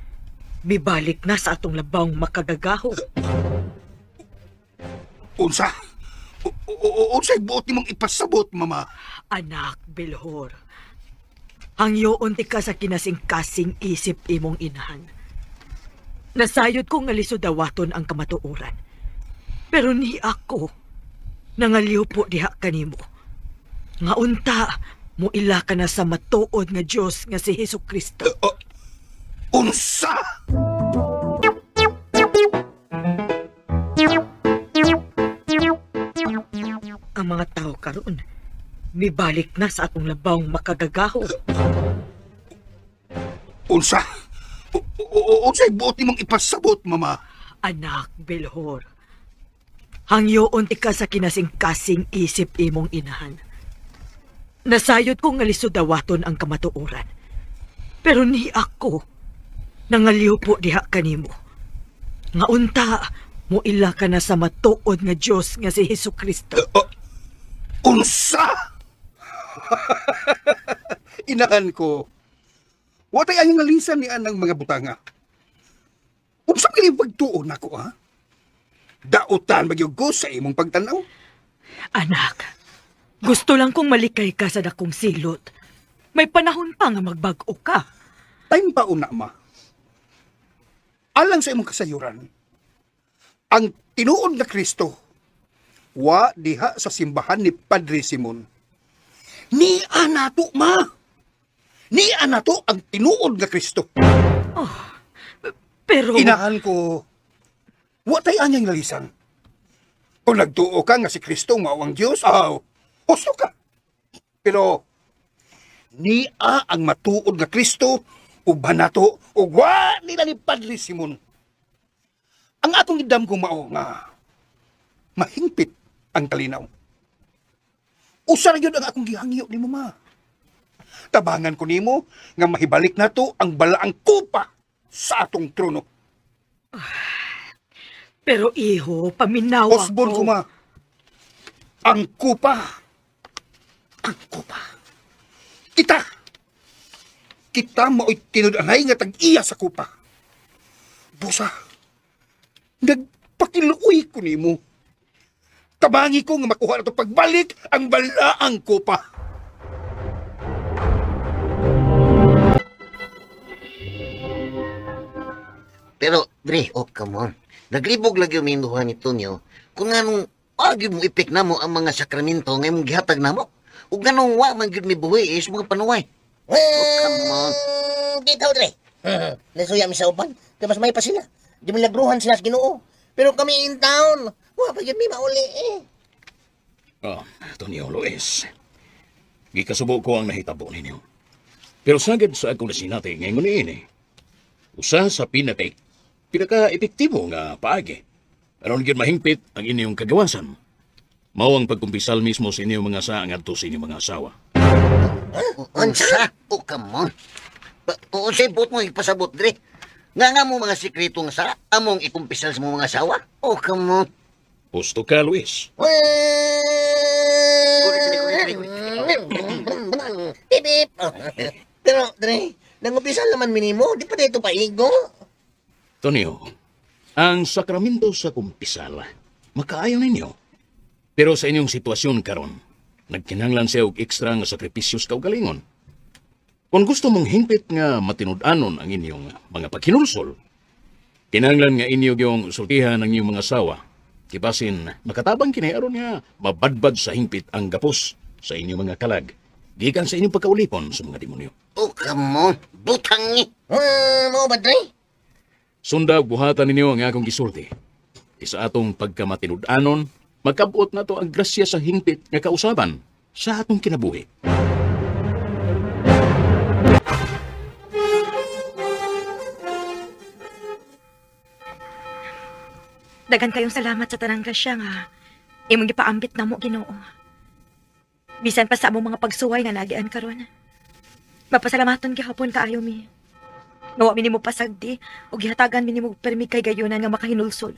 mibalik na sa atong labawng makagagaho. Unsa? Unsay buot nimong ipasabot, mama? Anak, Bilhor. Hangyoon ti ka sa kinasing-kasing isip imong inahan. Nasayod ko nga lisod dawaton ang kamatuoran. Pero ni ako, nangaliw po diha kanimo. Nga unta, muila ka na sa matuod nga Dios nga si Hesus Kristo. Unsa? Ang mga tao karon mibalik na sa atong labawng makagagaho. Unsa? Unsay buot nimong ipasabot, mama? Anak, Bilhor. Hangyoon ti ka sa kinasing-kasing isip imong inahan. Nasayod ko nga lisod dawaton ang kamatuoran. Pero ni ako, nangaliw po diha kanimo. Nga unta, muila ka na sa matuod nga Dios nga si Hesus Kristo. Unsa? Inahan ko, watay ang ngalisan ni anang mga butanga. Unsa man pagtuon nako, ha? Dautan magyud ko sa imong pagtan-aw. Anak, gusto lang kong malikay ka sa dakong silot. May panahon pa nga magbag-o ka. Time pa una, ma. Alang sa imong kasayuran, ang tinuod na Kristo, wa diha sa simbahan ni Padre Simon. Niya nato, ma. Niya nato ang tinuod nga Kristo. Oh, pero... Inahan ko, wa tay anyang lalisan. Kung nagtuo ka nga si Kristo mao ang Dios, aw, husto ka. Pero niya ang matuod nga Kristo, uban nato ug wa nila ni Padre Simon. Ang atong gidam ko mao nga mahingpit ang kalinaw. Usa ra gyud ang akong gihangyo nimo, ma. Tabangan ko nimo nga mahibalik nato ang balaang kupa sa atong trono. Pero iho, paminawa Osbon ko, ma. Ang kupa. Ang kupa. Kita. Kita mao'y tinud-anay nga tag-iya sa kupa. Busa, nagpakiluoy ko nimo. Tabangi ko nga makuha na ito pagbalik ang balaang kupa. Pero, Dre, oh, come on. Naglibog lagi yung minduhan nito niyo. Kung anong agyo mo ipik na mo ang mga sakramento nga imong gihatag na mo. Ug ganong wa man gyud mibuhi is mga panuway. Oh, come on. Dito, Dre. Nasuya mi sa uban. Kaya mas may pa sila. Di mo lagruhan sila sa Ginoo. Pero kami in town, wa pa gyud mi mauli eh. Oh, Tonyo Luis. Gikasubo ko ang nahitabo ninyo. Pero sagad sa akong nasinati ngayon niini. Usa sa pinaka-epektibo nga paagi. Aron gyud mahingpit ang inyong kagawasan. Mao ang pagkumpisal mismo sa inyong mga saa ngadto sa inyong mga asawa. Unsa? Oh, come on. Unsay buot mo ipasabot, Dre? Nga mo mga sikreto nga sa among ikumpisal sa mga asawa? Oh, come on. Gusto ka, Luis. Bip, bip. Pero, Dre, nangumpisal naman minimo, di pa dito paigo. Tonyo, ang sakramento sa kumpisal, makaayo ninyo. Pero sa inyong sitwasyon karon, nagkinahanglan siya og ekstra nga sakripisyo sa kaugalingon. Kung gusto mong hingpit nga matinud-anon ang inyong mga paghinulsol, kinahanglan nga inyo yung sultihan ang inyong mga asawa. Kibasin, makatabang kini aron nga mabadbad sa hingpit ang gapos sa inyong mga kalag, gikan sa inyong pagkaulipon sa mga demonyo. Oh, come on. Butang ni. Mao ba, Dre? Sunda ug buhatan ninyo ang akong gisulti. Sa atong pagkamatinud-anon, magkabot na to ang grasya sa hingpit nga kausaban sa atong kinabuhi. Daghan kayong salamat sa tanang grasya nga imong gipaambit namo, Ginoo. Bisan pa sa among mga pagsuway nga nagian karon. Mapasalamaton gihapon kaayo mi. Nawa mi nimo pasagdi ug gihatagan mi nimo permi kay gayunan nga makahinulsol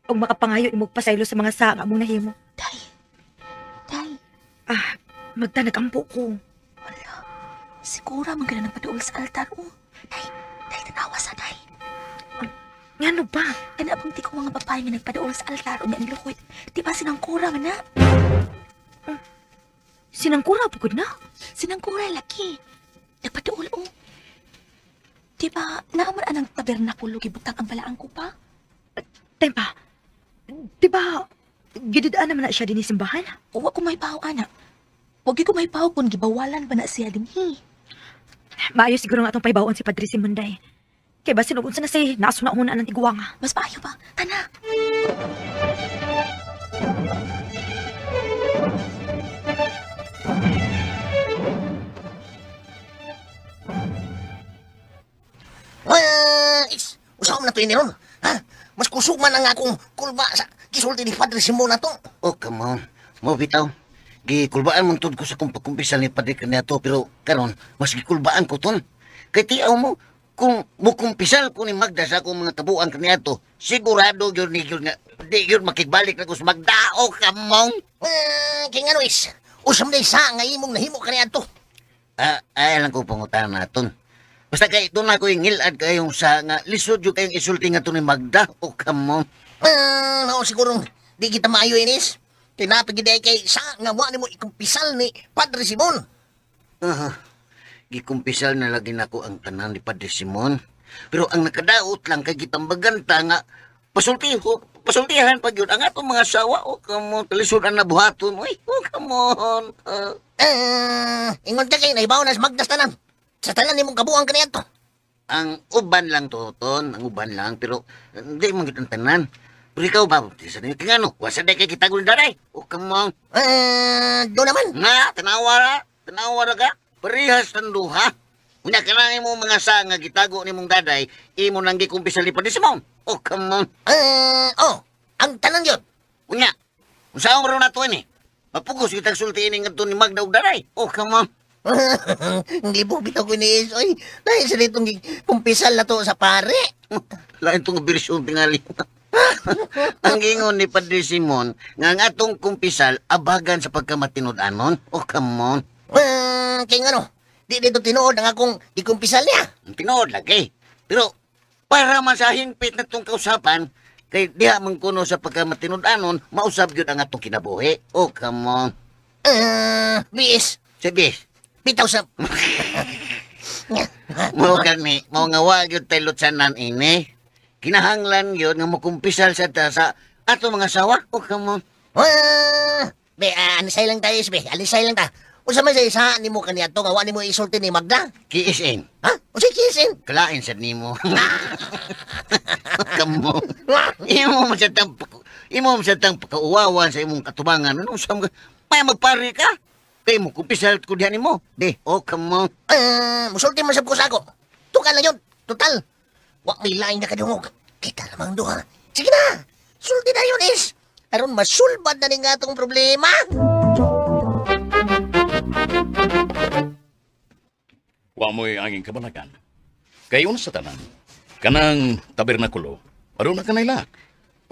ug makapangayo imong pasaylo sa mga saa nga among nahimo. Day. Day. Ah, Magda, nagampo ko. Wala. Sigura man gana nagpaduol sa altar oh. Day, day tanawa sa day. Ngano ba? Kana bang ti ko mga babae nga nagpaduol sa altar o ang luhod? Di ba sinangkura man na? Sinangkura pugod na? Sinangkura laki. Nagpaduol o. Di ba naamon anang tabernakulo gibutang ang balaang kupa? Tempa, di ba gididaan naman na siya din simbahan? Wa ko may pahaw, anak. Wa gyud ko may pahaw kung gibawalan ba na siya dinhi. Maayo siguro nga atong pahibawan si Padre Simon day. Kaya ba sinugunsa na si nasuna-una ng tigwanga? Mas maayo pa. Tana! Is, usaw mo na ito ini ron. Ha? Mas kusog man ang akong kulba sa gisulti ni Padre Simon na to. Oh, come on. Mo bitaw. Gikulbaan mong tud ko sa kong pagkumpisal ni Padre kaniato, pero karon mas gikulbaan ko ton. Kay tiaw mo, kung mukumpisal ko ni Magda sa akong mga tabuan kaniato, sigurado gyud ni gyud nga di gyud makigbalik na ko sa Magda. Oh, come on. Kay nga Luis, usam na isa nga imong nahimo kaniadto. Ay lang ko pangutan naton. Basta kay doon ako yung ngilad kayong sa nga lisod yung kayong isulti nga to ni Magda. Oh, come on. Nao siguro di kita maayo inis. Tinapig gid kay sa nga wa nimo ikumpisal ni Padre Simon. Gikumpisal na lagi nako ang tanan ni Padre Simon. Pero ang nakadaot lang kay gitambagan ta nga pasultihan pag yun ang atong mga asawa. Oh, come on. Kalisod ang nabuhaton. Uy, oh, come on. Ingon ka kay naibaw na sa Magda sa tanan. Sa tanan nimong kabuang kaniadto. Ang uban lang to, Ton. Ang uban lang. Pero hindi mo gid ang tanan. Pero ikaw ba? Sa ninyo kay ngano? Wasa day kay kitagol daray. Oh, come on. Do naman. Nga, tanawa ra. Tanawa ra ka. Parehas ang duha. Unya ka na imong mga sa nga gitago ni mong daday, imo nang gikumpisal ni Padre Simon. Oh, come on. Oh, ang tanan yun. Unya, unsaon ro na to ini? Mapugos kitag sulti ini ngadto ni Magda og Daray. Oh, come on. Hindi po bitaw ko ni Is. Oy, dahil sa ditong kumpisal na to sa pare. Lain tong bersyon tingali. Ang gingon ni Padre Simon nga ang atong kumpisal abagan sa pagkamatinud-anon. Oh, come on. Kaya nga no, di dito tinuod ang akong ikumpisal niya. Tinuod lagi. Pero para man sa hingpit na itong kausapan, kay diha man kuno sa pagkamatinud-anon, mausab yun ang atong kinabuhi. Oh, come on. Bis. Si bis. Bitaw sa... Mao kani, mao nga wa gyud tay lutsanan ini. Kinahanglan gyud nga mokumpisal sa ta sa ato mga sawa. Oh, come on. Be, alisay lang tayo, be. Alisay lang ta. Unsa man sa isa nimo kaniadto nga wa nimo isulti ni Magda? Kiisin. Ha? Unsay kiisin? Kalain sad nimo. Kamo. Imo man sa tang imo man sa tang pakauwawan sa imong katubangan. Ano sa may magpare ka? Kay mo kumpisal ko diha nimo. Di, oh come on. Musulti man sab ko sa ako. Tukan lang yun. Total. Wa may lain na kadungog. Kita namang duha. Sige na. Sulti na yun is. Aron masulbad na ning atong problema. Wa mo'y anging kabalakan. Kayon sa tanan, kanang tabernakulo, aron na kanay lak.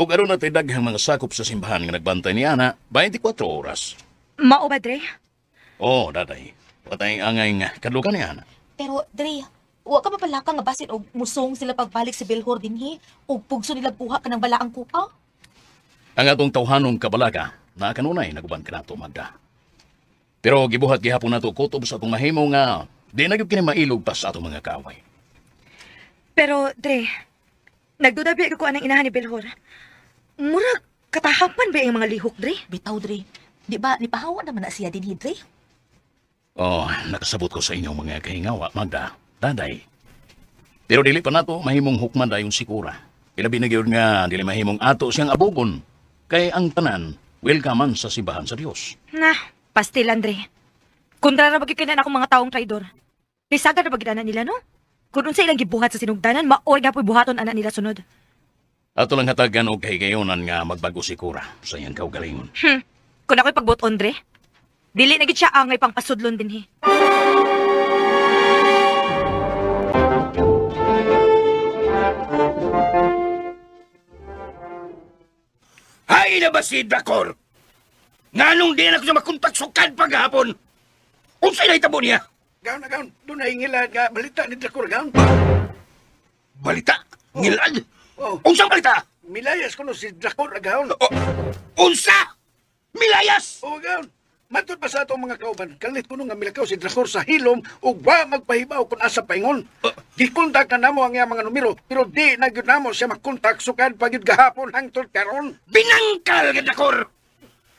Ug aron na tay daghang mga sakop sa simbahan nga nagbantay ni ana 24 oras. Mao ba, Dre? Oh, daday. Patay angay nga kadlukan ni ana. Pero, Dre, wa ka mapalaka nga basin og musong sila pagbalik si Belhor dinhi ug pugso nila buha kanang balaang kupa? Ang atong tawhanong kabalaka na kanunay naguban kanato Magda. Pero gibuhat gihapon nato kutob sa atong mahimo nga di na gyud kini mailog pa sa atong mga kaaway. Pero, Dre, nagduda biya ko anang inahan ni Belhor. Murag katahapan ba ang mga lihok, Dre? Bitaw, Dre. Di ba, nipahawa naman na siya dinhi, Dre? Oh, nakasabot ko sa inyong mga kahingawa, Magda. Daday. Pero dili pa nato mahimong hukman dayon si Cora. Ilabi na gyud nga dili mahimong ato siyang abogon. Kay ang tanan, welcome sa simbahan sa Dios. Na, pastil, Andre. Kontra ra ba gyud kay na akong mga taong traidor. Lisagan ra ba gyud ana nila, no? Kung unsa ilang gibuhat sa sinugdanan, maoy nga po'y buhaton ana nila sunod. Ato lang hatagan og kahigayonan nga magbago si Cora sa iyang kaugalingon. Kung ako'y pagbuot, Andre, dili na gyud siya angay pang pasudlon dinhi. Hay na ba si Dacor? Nganong di na ko siya makontak sukad paghapon? Unsay na itabo niya? Gaon na gaon, doon na ingilad nga balita ni Dacor, gaon. Balita? Ngilad? Oh. Unsang balita? Milayas ko no si Dacor, gaon. Oh. Unsa? Milayas? Oo, gaon. Matod pa sa atong mga kauban, kalit ko nga milakaw si Dacor sa hilom ug wa magpahibaw kung asa paingon. Gikontak na namo ang iyang mga numero, pero di na gyud namo siya makontak sukad pa gyud gahapon hangtod karon. Binangkal nga Dacor!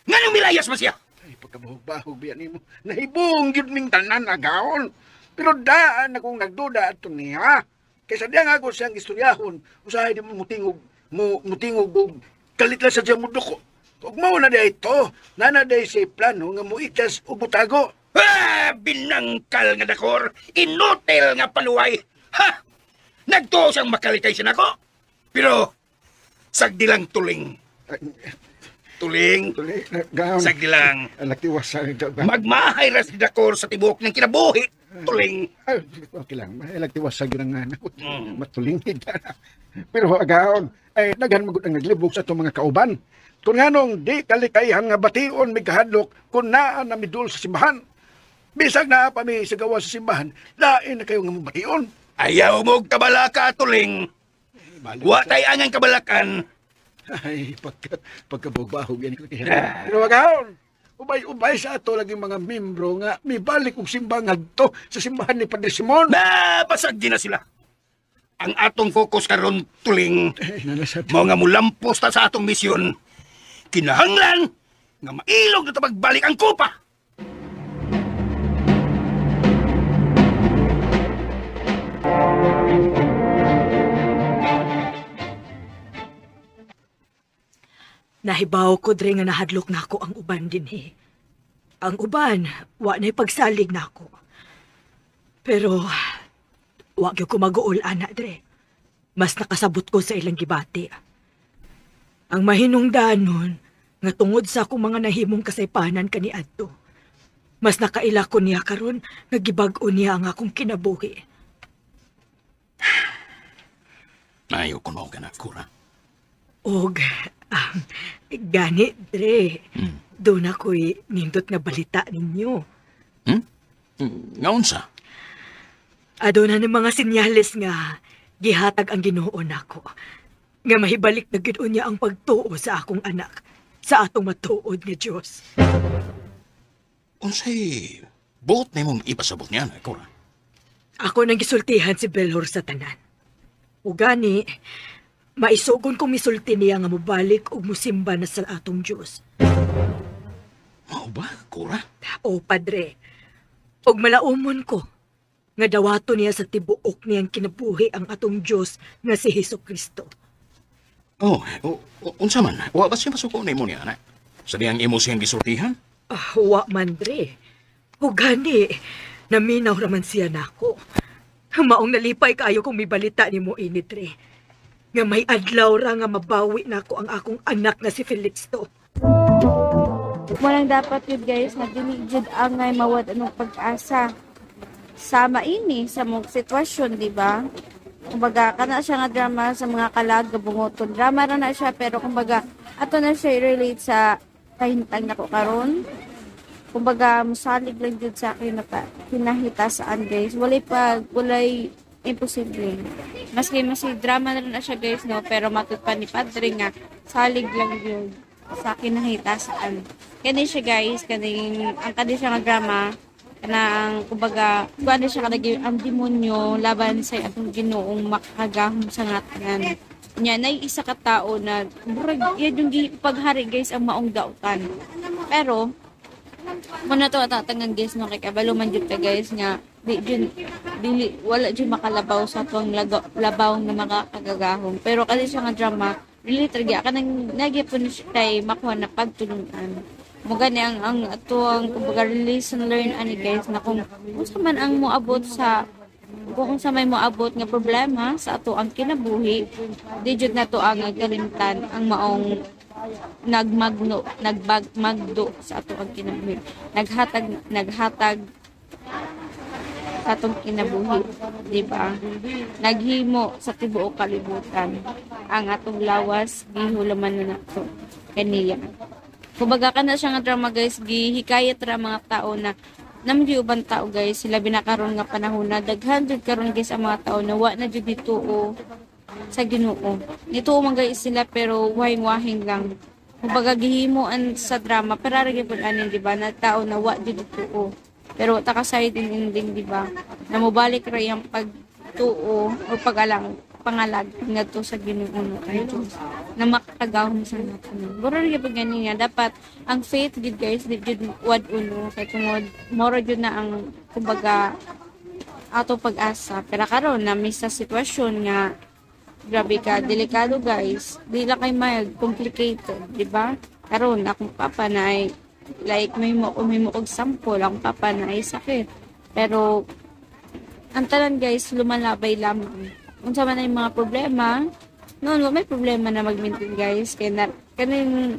Nganong milayas man siya? Ay, pagkabahog-bahog biya nimo. Nahibong gyud ning tanan agaon. Pero daan akong nagduda ato niya. Kaysa diya nga ako siyang istoryahon, usahay di mo mutingog, mutingog og kalit lang sa diya muduko. Ug mao na day ito, nana day si plano nga muikas o butago. Ah, binangkal nga Dacor, inutil nga paluway. Ha! Nagtuo siyang makalikay siya nako. Pero, sagdilang tuling. Tuling. Gaon. Sagdilang. Nagtiwas sa... Magmahay ra si Dacor sa tibuok ng kinabuhi. Tuling. Ay, okay lang. Nagtiwas sa yun ang matuling. Pero agaon, ay naghan magud ang naglibog sa itong mga kauban. Kung anong di kalikayan nga bation may kahadlok kung naa na midul sa simbahan. Bisag naa pa mi sa gawa sa simbahan, lain na kayo nga mabation. Ayaw mo'g kabalaka, tuling. Wa tay angang kabalakan. Ay, pagkabugbahog yan ko. Pero agaon, ubay-ubay sa ato lagi mga membro nga mibalik og simbang ngadto sa simbahan ni Padre Simon. Na, basag di na sila. Ang atong focus karon tuling. Mao nga mulampos ta sa atong misyon. Kinahanglan nga mailog na ta pagbalik ang kupa. Nahibaw ko, Dre, nga nahadlok na ako ang uban dinhi. Ang uban, wa na'y pagsalig na ako. Pero, wa gyud ko mag-uol, ana, Dre. Mas nakasabot ko sa ilang gibati. Ang mahinungdanon, Nga tungod sa akong mga nahimong kasaypanan kaniadto, mas nakaila ko niya karon nga gibag-o niya ang akong kinabuhi. Ayaw ko mao ka na, Cora. Og, gani, Dre, doon ako'y nindot nga balita ninyo. Ngaunsa? Aduna ni mga sinyales nga gihatag ang Ginoo nako. Nga mahibalik na gid niya ang pagtuo sa akong anak, sa atong matuod nga Dios. Unsay buot nimong ipasabot niya, Cora? Ako nang gisultihan si Belhor sa tanan. O gani, maisugon kong misulti niya nga mobalik og musimba na sa atong Dios. Mao ba, Cora? O, padre, og malaumon ko nga dawato niya sa tibuok niyang kinabuhi ang atong Dios nga si Hesus Kristo. Oh, unsa man? Wa ba siya masuko nimo niya, anak? Sa diyang imo siyang gisultihan? Ah, wa man, dre. O gani, naminaw raman siya nako. Maong nalipay kaayo kung mibalita nimo ini, dre. Nga may adlaw ra nga mabawi nako ang akong anak na si Felixto. Walang dapat yun guys na dili jud angay mawad anong pag-asa sa maini sa mong sitwasyon, di ba? Kumbaga kana siya nga drama sa mga kalag bungoton. Drama ra na siya pero kumbaga ato na siya i-relate sa kahintang nako karon. Kumbaga mosalig lang jud sa akin na kinahitasaan guys. Walay imposible. Maski drama na siya guys no, pero matud pa ni Padre nga salig lang jud sa kinahitasaan. Kani siya guys, kaning ang kani siya nga drama kanang kumbaga kuan siya kanang ang demonyo laban sa atong Ginoong makagahom sa ngatanan. Nya nay isa ka tawo na murag yan yung paghari guys ang maong dautan. Pero muna to atatangan guys no kay kabalo man jud ta guys nga di jud dili wala jud makalabaw sa atong labaw nga makakagahom. Pero kasi siya nga drama really talaga kanang nagyapon siya kay makuha na pagtulungan. Mo gani ang ato ang kumbaga release and learn ani guys na kung unsa man ang moabot sa kung unsa may moabot nga problema sa ato ang kinabuhi, di jud nato ang kalimtan ang maong nagmagno nagbagmagdo sa ato ang kinabuhi. Naghatag sa atong kinabuhi, di ba? Naghimo sa tibuok kalibutan ang atong lawas gihulaman na nato kaniya. Kumbaga kana siya nga drama guys, gihikayat ra mga tao na namdi uban tao guys, sila binakaron nga panahon na daghan jud karon guys ang mga tao na wa na jud nituo sa Ginoo. Nituo man guys sila pero wahing-wahing lang. Kumbaga gihimo an sa drama pero ra gyud anin di ba na tao na wa jud nituo. Pero ta ka side ending di ba? Na mobalik ra iyang pagtuo o pagalang pangalag ngadto sa Ginoo no kay Dios na makakagahom sa nato. Buro ra gyud gani nga dapat ang faith gid guys di jud wad uno kay tungod moro jud na ang kumbaga ato pag-asa. Pero karon na may sa sitwasyon nga grabe ka delikado guys, di lang kay mild complicated, di ba? Karon akong papa na ay like may mo og sample akong papa na ay sakit. Pero ang tanan guys lumalabay lamang. Unsa man ay mga problema, noon may problema na mag-maintain guys kay na, kaning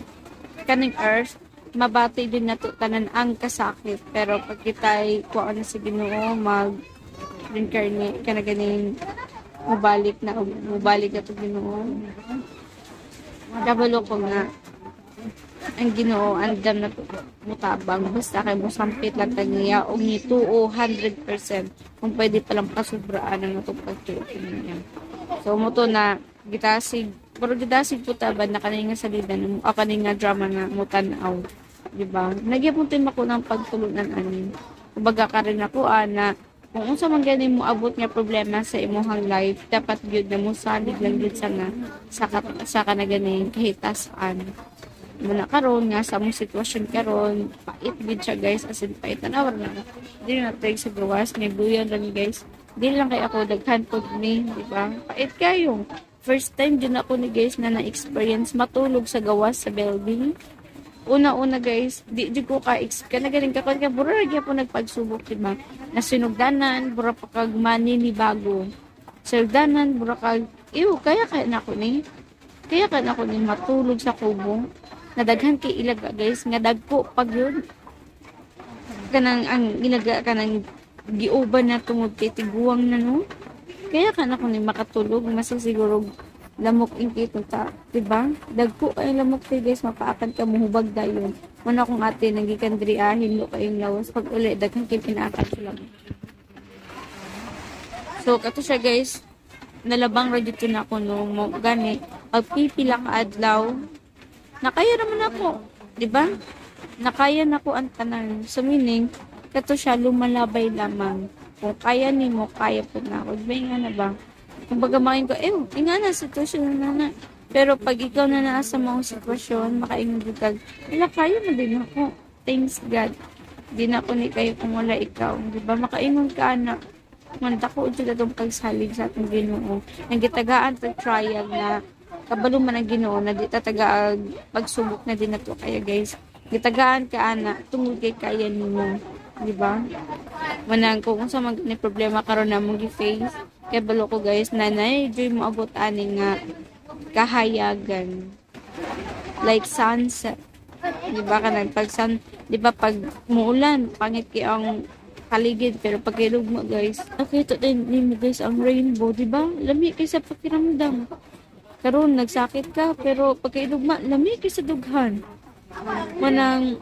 earth mabati din nato tanan ang kasakit pero pag kitay kuan na sa Ginoo mag reincarnate kana ganing mobalik na to Ginoo. Kabalo ko nga ang Ginoo andam na mutabang basta kay mosampit lang taniya og nituo 100% kung pwede palang pasubraan ang atong pagtuo niya. So mo to na gitasig pero gitasig po ta ba na kani nga salida mo kani nga drama nga mo tan-aw, di ba? Nagyapon tin mako ng pagtulunan ani. Kumbaga karon ako ana kung unsa man gani mo abot nga problema sa imong life, dapat gyud na mosalig lang gyud sa nga sa kanaganing kahitasaan. Muna karon nga sa among sitwasyon karon, pait gid siya guys, as in pait na na. Di na tayo sa gawas, may buyan ra ni guys. Di lang kay ako daghan pod ni, di ba? Pait kayo. First time din ako ni guys na na-experience matulog sa gawas sa building. Una-una guys, di ko ka-experience. Kanagaling ka kaya bura gyapon nagpagsubok, di ba? Nasinugdanan, bura pa kag maninibago. Sinugdanan, bura kag, ew, kaya kaya na ako ni. Kaya kaya na ako ni matulog sa kubo. Nadaghan kay ilaga guys, nga dagko pag yun. Kanang ang ilaga kanang giuban na tungod kay tiguang na, no. Kaya ka na ni makatulog, mas siguro lamok ingkito ta, diba? Dagko ay lamok kay guys, mapaakan ka muhubag dayon. Muna akong ate nagikan diri ahin lo kayong lawas pag uli daghan kay pinaakan sa lamok. So kato siya guys, nalabang ra jud na ako no mo gani pagpipila ka adlaw nakaya naman ako, di ba? Nakaya na ko ang tanan. So meaning kato siya lumalabay lamang. Kung kaya nimo, kaya pud na ako. Di ba nga na ba? Kumbaga makain ko, eh, nga na, sitwasyon na na. Pero pag ikaw na naa sa maong sitwasyon, makaingon jud ka, ila kaya na din ako. Thanks God. Di na ako ni kayo kung wala ikaw. Di ba? Makaingon ka na. Man, dako jud atong pagsalig sa atong Ginoo. Nang gitagaan tag trial na kabalo man ang Ginoo na di tatagaag pagsubok na din nato kaya guys. Gitagaan ka ana tungod kay kaya nimo, di ba? Manang kung unsa man ni problema karon na mong gi-face, kay balo ko guys na joy mo abot ani nga kahayagan. Like sunset. Di ba kanang pag sun, di ba pag muulan, pangit kay ang paligid, pero pag mo guys, nakita din nimo guys ang rainbow, di ba? Lami kay sa pakiramdam. Karon nagsakit ka pero pag ma lami kay sa dughan. Manang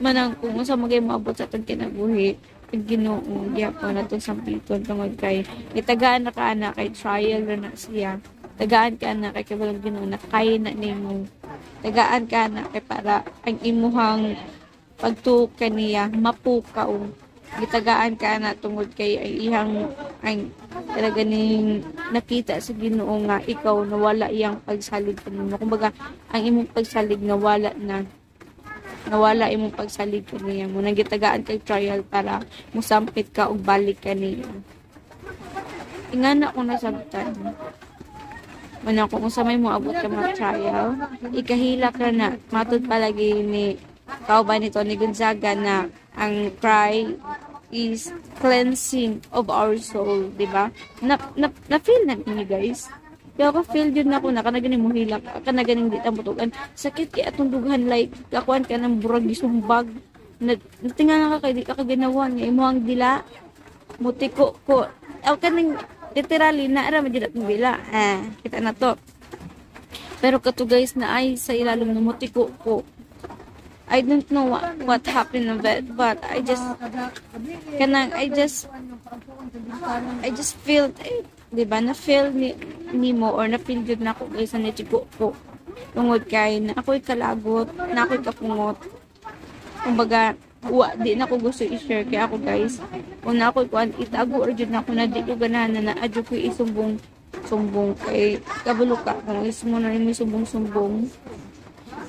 manang kung unsa magay moabot sa atong kinabuhi, pag Ginoo gyapon nato sampiton tungod kay gitagaan na ka ana kay trial ra na siya. Tagaan ka na kay kabalong Ginoo na kaya na nimo. Tagaan ka na kay para ang imuhang pagtuo kaniya mapukaw. Gitagaan ka na tungod kay ang iyang ang talaga ning nakita sa Ginoo nga ikaw nawala iyang pagsalig kanimo. Kumbaga ang imong pagsalig nawala na. Nawala imong pagsalig kaniya mo. Nang gitagaan kay trial para musampit ka og balik kaniya. Ingana ko nasabtan. Manang kung unsa may moabot ka mga trial, ikahilak ra na. Matud palagi ni kauban ni Tony Gonzaga na ang cry is cleansing of our soul, di ba? Na, na, na feel na ninyo guys. Kaya ako feel yun na ako na kana ganing mohilak, kana ganing di tamutugan. Sakit kay atong dughan, like kakuan ka ng burag gisumbag. Na, natingala ka kay di ka kaginawan nga imong dila mutiko ko. Aw kaning literally na ra man jud atong dila. Ah, kita na to. Pero kato guys na ay sa ilalom ng mutiko ko. I don't know what happened of it, but I just kanang I just feel it, di ba? Na feel ni nimo or na feel jud nako guys na nitiko ko. Tungod kay na ako'y kalagot, na ako'y kapungot. Kumbaga, wa di na ko gusto i-share kay ako guys. Kung na ako'y kuan itago ra jud nako na di ko ganahan na naadyo ko isumbong sumbong kay kabalo ka kung is mo na nimo sumbong-sumbong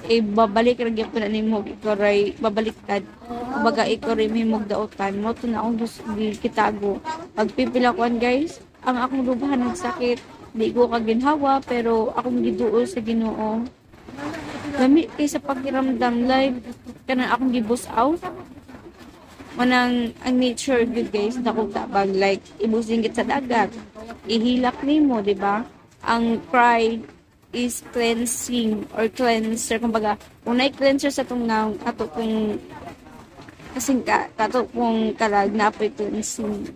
eh babalik ra gyud na nimo, ikaw ray babaliktad, kumbaga ikaw ray mahimog dautan mo to na akong gusto gitago. Pagpipila kuan guys, ang akong dughan nagsakit, di ko kaginhawa pero akong giduol sa Ginoo. Lami kay sa pakiramdam, like kanang akong gibus-aw. Manang ang nature good guys, dakong tabang, like ibusingit sa dagat, ihilak nimo, di ba? Ang cry is cleansing or cleanser, kumbaga unay cleanser sa tong nga ato kung kasing ka kato kung kalag na apoy cleansing.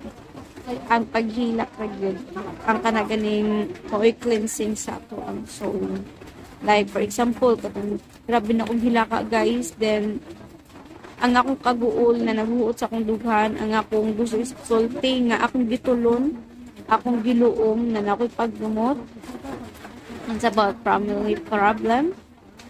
Ang paghilak ra gyud ang kanaganing mao'y cleansing sa ato ang soul. Like for example, katong grabe na akong hilaka guys, then ang akong kaguol na naghuot sa akong dughan, ang akong gusto isulti nga akong gitulon, akong giluom na nakoy paggamot. It's about family problem.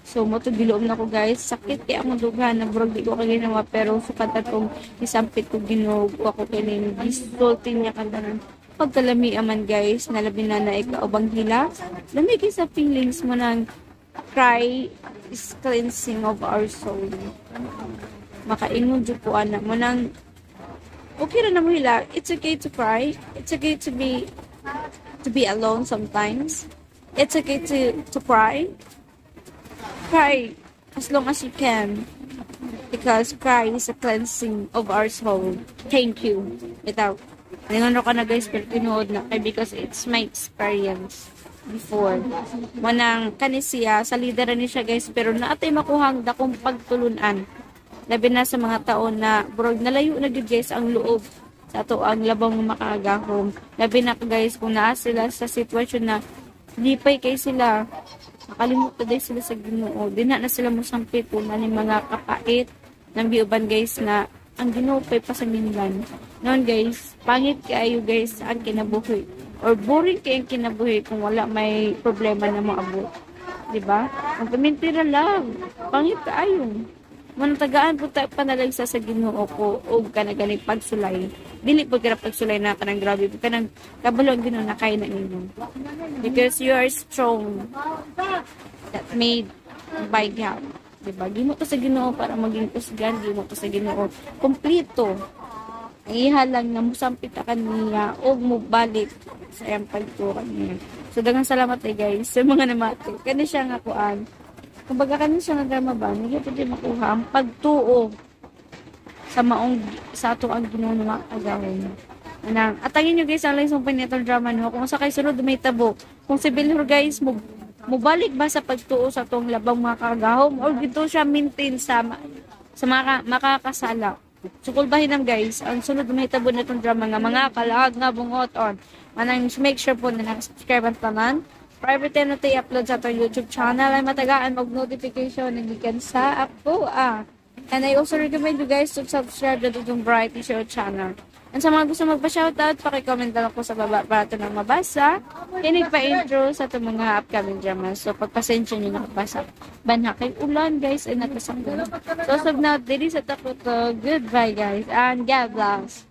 So, mo to giluom na ko guys. Sakit kay akong dughan na burag di ko kaginawa pero sukad atong isampit ko Ginoo ako kining gisulti niya kantanan. Pagkalami aman guys, nalabi na na ikaw hila. Lami kay sa feelings mo nang cry is cleansing of our soul. Makaingon jud ko ana mo nang okay ra na mo hila. It's okay to cry. It's okay to be alone sometimes. It's okay to cry. Cry as long as you can. Because cry is a cleansing of our soul. Thank you. Bitaw. Ningon ka na guys, pero tinuod na kay because it's my experience. before. Manang kani siya sa leader ni siya, guys, pero naatay makuhang dakong pagtulunan. Labi na sa mga tao na burog nalayo na gyud, guys, ang loob sa ato ang labang makagahom. Labi na, guys, kung naa sila sa sitwasyon na lipay kay sila, nakalimot na din sila sa Ginoo. Dinha na sila mosampit kung ano mga kapait ng biuban, guys, na ang Ginoo pa'y pasaminlan. Noon, guys, pangit kaayo, guys, ang kinabuhi. Or boring kay ang kinabuhi kung wala may problema na moabot. Di ba? Ang pamintira lang. Pangit kaayo. Manatagaan po tayo panalagsa sa Ginoo ko og kanang pagsulay. Dili po kira pagsulay na kanang grabe, kanang kabalo ang Ginoo na kaya na ninyo. Because you are strong that made by God. Diba? Gimo to sa Ginoo para maging kusgan, gimo to sa Ginoo kompleto. Ang iha lang nga musampit ka niya og mubalik sa iyang pagtuo niya. So daghang salamat eh, guys, sa mga namati. Kani siya nga kuan. Kumbaga kani siya nga drama ba, hindi pwede makuha ang pagtuo sa maong sa ato ang Ginoo nga makagahom. Anang atangin nyo, guys, ang lang sa drama, no, kung sa kay sunod may tabo. Kung si Bilhor, guys, mo mubalik ba sa pagtuo sa atong labang makagahom or gito siya maintain sa makakasala. So kulbahin nam, guys, ang sunod mahitabo na itong drama nga Mga Kalag nga Bungoton. Manang make sure po na nakasubscribe ang tanan. Private na ito i-upload sa atong YouTube channel ay matagaan mag notification na gikan sa ako ah. And I also recommend you guys to subscribe to itong Variety Show channel. And sa mga gusto magpa-shoutout, paki-comment na lang po sa baba para ito nang mabasa. Kinig pa intro sa itong mga upcoming dramas. So, pagpasensya nyo nakabasa. Banha kay ulan, guys, ay natasang. So, as of now, dili sa tapo to. Goodbye, guys. And God bless.